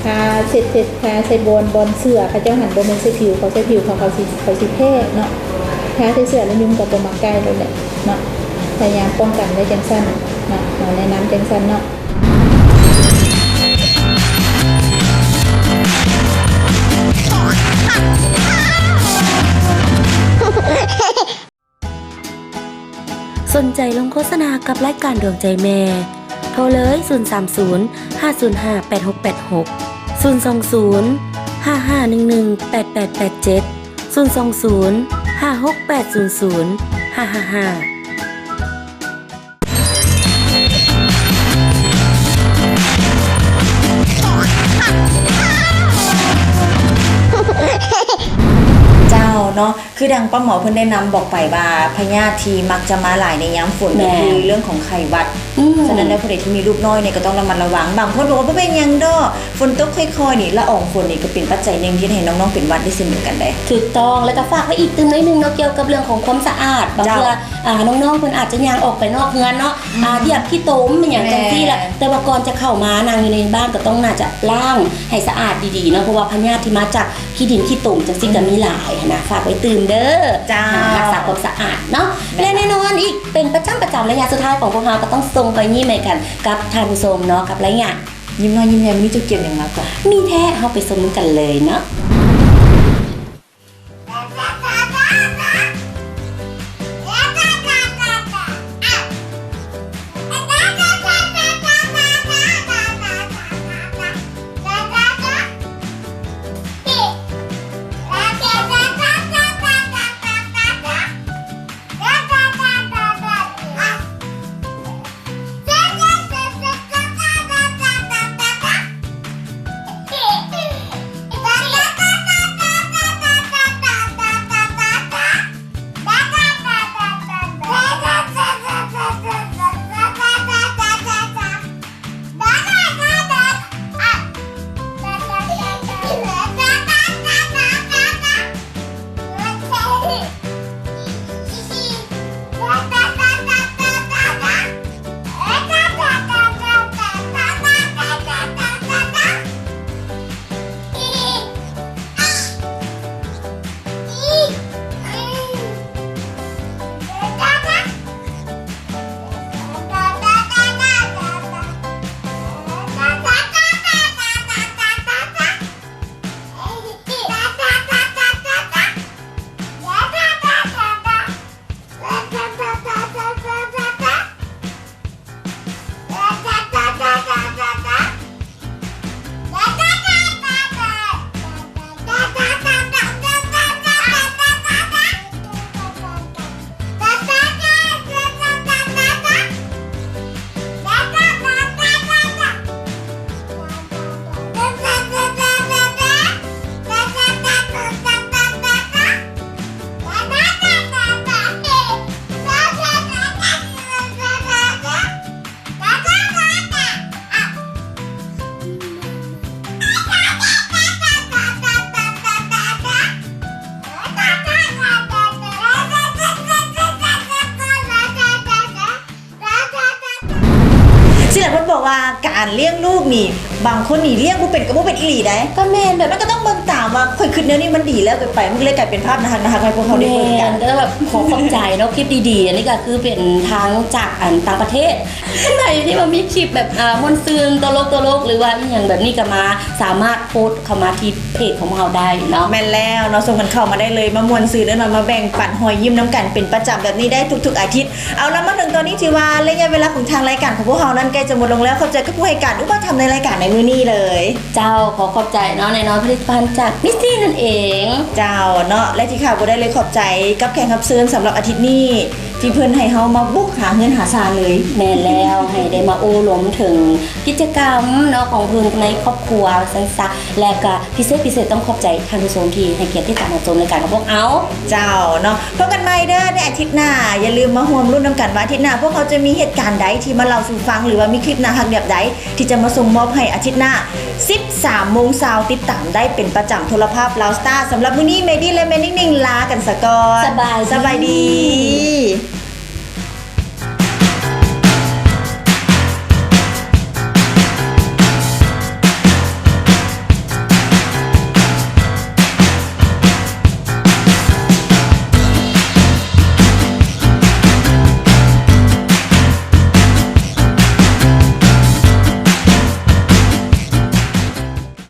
ທາເຊັດໆ ທາໃສ່ບ່ອນ ບ່ອນເສື້ອເຂົາເຈົ້າຫັ້ນ ບໍ່ແມ່ນໃສ່ຜິວເຂົາ ໃສ່ຜິວເຂົາ ເຂົາຊິ ເຂົາຊິແພ້ເນາະ. ທາໃສ່ເສື້ອແລ້ວຍຸງກະບໍ່ມັກໃກ້ໂລດແຫຼະເນາະ. ພະຍາຍາມປ້ອງກັນໄວ້ຈັ່ງຊັ້ນເນາະ ເຮົາແນະນຳຈັ່ງຊັ້ນເນາະ. ສົນໃຈລົງໂຄສະນາກັບລາຍການດວງໃຈແມ່ ໂທເລີຍ ສູນສາມສູນ ຫ້າສູນຫ້າ ແປດຫົກແປດຫົກ, ສູນສອງສູນ ຫ້າຫ້າໜຶ່ງໜຶ່ງ ແປດແປດແປດເຈັດ, ສູນສອງສູນ ຫ້າຫົກແປດສູນສູນ ຫ້າຫ້າຫ້າ. ເຈົ້າເນາະ ຄືດັ່ງປ້າໝໍເພິ່ນໄດ້ນຳບອກໄປວ່າ ພະຍາດທີ່ມັກຈະມາຫຼາຍໃນຍາມຝົນ ແມ່ນ ກໍຄືເລື່ອງຂອງໄຂ້ຫວັດ. ອືມ ສະນັ້ນແລ້ວຜູ້ໃດທີ່ມີລູກນ້ອຍນີ້ກໍຕ້ອງລະມັດລະວັງ. ບາງຄົນບອກວ່າບໍ່ເປັນຫຍັງດອກ ຝົນຕົກຄ່ອຍໆນີ້ ລະອອງຝົນນີ້ກໍເປັນປັດໄຈໜຶ່ງທີ່ເຮັດໃຫ້ນ້ອງໆເປັນຫວັດໄດ້ເຊັ່ນດຽວກັນເດ້. ຖືກຕ້ອງ ແລ້ວກໍຝາກໄວ້ອີກຕື່ມໜ້ອຍໜຶ່ງເນາະ ກ່ຽວກັບເລື່ອງຂອງຄວາມສະອາດ. ບາງເທື່ອ ເຈົ້າ ອາ ນ້ອງໆເພິ່ນອາດຈະຍ່າງອອກໄປນອກເຮືອນເນາະ ອືມ ອາ ຢຽບຂີ້ຕົມອີ່ຫຍັງຈັ່ງຊີ້ລະ ແມ່ນ ແຕ່ວ່າກ່ອນຈະເຂົ້າມານັ່ງຢູ່ໃນບ້ານກໍຕ້ອງໜ້າຈະລ້າງໃຫ້ສະອາດດີໆເນາະ ເພາະວ່າພະຍາດທີ່ມາຈາກ ຂີ້ດິນຂີ້ຕົມຈັ່ງຊີ້ກໍມີຫຼາຍຫັ້ນນະ ອືມ ຝາກໄວ້ຕື່ມເດີ. ເຈົ້າ ອ່າ ຮັກສາຄວາມສະອາດເນາະ ແມ່ນ ແລະແນ່ນອນອີກເປັນປະຈຳ ປະຈຳ ໄລຍະສຸດທ້າຍຂອງພວກເຮົາກໍຕ້ອງສົ່ງຮອຍຍິ້ມໃຫ້ກັນກັບທ່ານຜູ້ຊົມເນາະ ກັບໄລຍະ ຍິ້ມນ້ອຍຍິ້ມໃຫຍ່ ມື້ນີ້ເຈົ້າກຽມຫຍັງມາກວ່າ? ມີແທ້ ເຮົາໄປຊົມນຳກັນເລີຍເນາະ. ການລ້ຽງລູກນີ້ ບາງຄົນນີ້ລ້ຽງບໍ່ເປັນກໍບໍ່ເປັນອີ່ຫຼີໃດ໋. ກໍແມ່ນ ແບບມັນກໍຕ້ອງເບິ່ງຕາມວ່າ ຂ້ອຍຄິດແນວນີ້ມັນດີແລ້ວເກີນໄປ ມັນກໍເລີຍກາຍເປັນພາບໜ້າຮັກໆ ໃຫ້ພວກເຮົາໄດ້ເບິ່ງກັນ. ແມ່ນ ແຕ່ແບບ ຂໍຂອບໃຈເນາະ ຄລິບດີໆ ອັນນີ້ກໍຄືເປັນທາງຈາກອັນຕ່າງປະເທດ ອັນໃດທີ່ວ່າມີຄລິບແບບ ອ່າ ມ່ວນຊື່ນ ຕະຫຼົກໆ ຫຼືວ່າອີ່ຫຍັງແບບນີ້ກໍມາ ສາມາດໂພສເຂົ້າມາທີ່ເພຈຂອງພວກເຮົາໄດ້ເນາະ. ແມ່ນແລ້ວເນາະ ສົ່ງກັນເຂົ້າມາໄດ້ເລີຍ ມາມ່ວນຊື່ນ ເອີ້ນວ່າມາແບ່ງປັນຮອຍຍິ້ມນຳກັນເປັນປະຈຳແບບນີ້ໄດ້ທຸກໆອາທິດ. ເອົາລະ ມາເຖິງຕອນນີ້ຖືວ່າໄລຍະເວລາຂອງທາງລາຍການຂອງພວກເຮົານັ້ນໃກ້ຈະໝົດລົງແລ້ວ. ຂອບໃຈກັບຜູ້ໃຫ້ການອຸປະຖຳໃນລາຍການໃນມື້ນີ້ເລີຍ. ເຈົ້າ ຂໍຂອບໃຈເນາະ ແນ່ນອນ ຜະລິດຕະພັນຈາກມິສຊີນັ້ນເອງ. ເຈົ້າເນາະ ແລະທີ່ຂາດບໍ່ໄດ້ເລີຍ ຂອບໃຈກັບແຂກຮັບເຊີນສຳລັບອາທິດນີ້ ທີ່ເພິ່ນໃຫ້ເຮົາມາບຸກຫາເຮືອນຫາຊານເລີຍ. ແມ່ນແລ້ວ ໃຫ້ໄດ້ມາໂອ້ລົມເຖິງກິດຈະກຳເນາະ ຂອງເພິ່ນໃນຄອບຄົວວ່າຊັ້ນຊະ ແລະກະພິເສດພິເສດຕ້ອງຂອບໃຈທ່ານຜູ້ຊົມທີ່ໃຫ້ກຽດຕິດຕາມຮັບຊົມລາຍການຂອງພວກເຮົາ. ເຈົ້າເນາະ ພົບກັນໃໝ່ເດີໃນອາທິດໜ້າ. ຢ່າລືມມາຮ່ວມລຸ້ນນຳກັນວ່າອາທິດໜ້າພວກເຮົາຈະມີເຫດການໃດທີ່ມາເລົ່າສູ່ຟັງ ຫຼືວ່າມີຄລິບໜ້າຮັກແບບໃດທີ່ຈະມາສົ່ງມອບໃຫ້ອາທິດໜ້າ ສິບສາມໂມງຊາວ ຕິດຕາມໄດ້ເປັນປະຈຳໂທລະພາບລາວສະຕາ. ສຳລັບມື້ນີ້ ແມ່ດີ ແລະ ແມ່ນິ້ງໆ ລາກັນສາກ່ອນ. ສະບາຍດີ.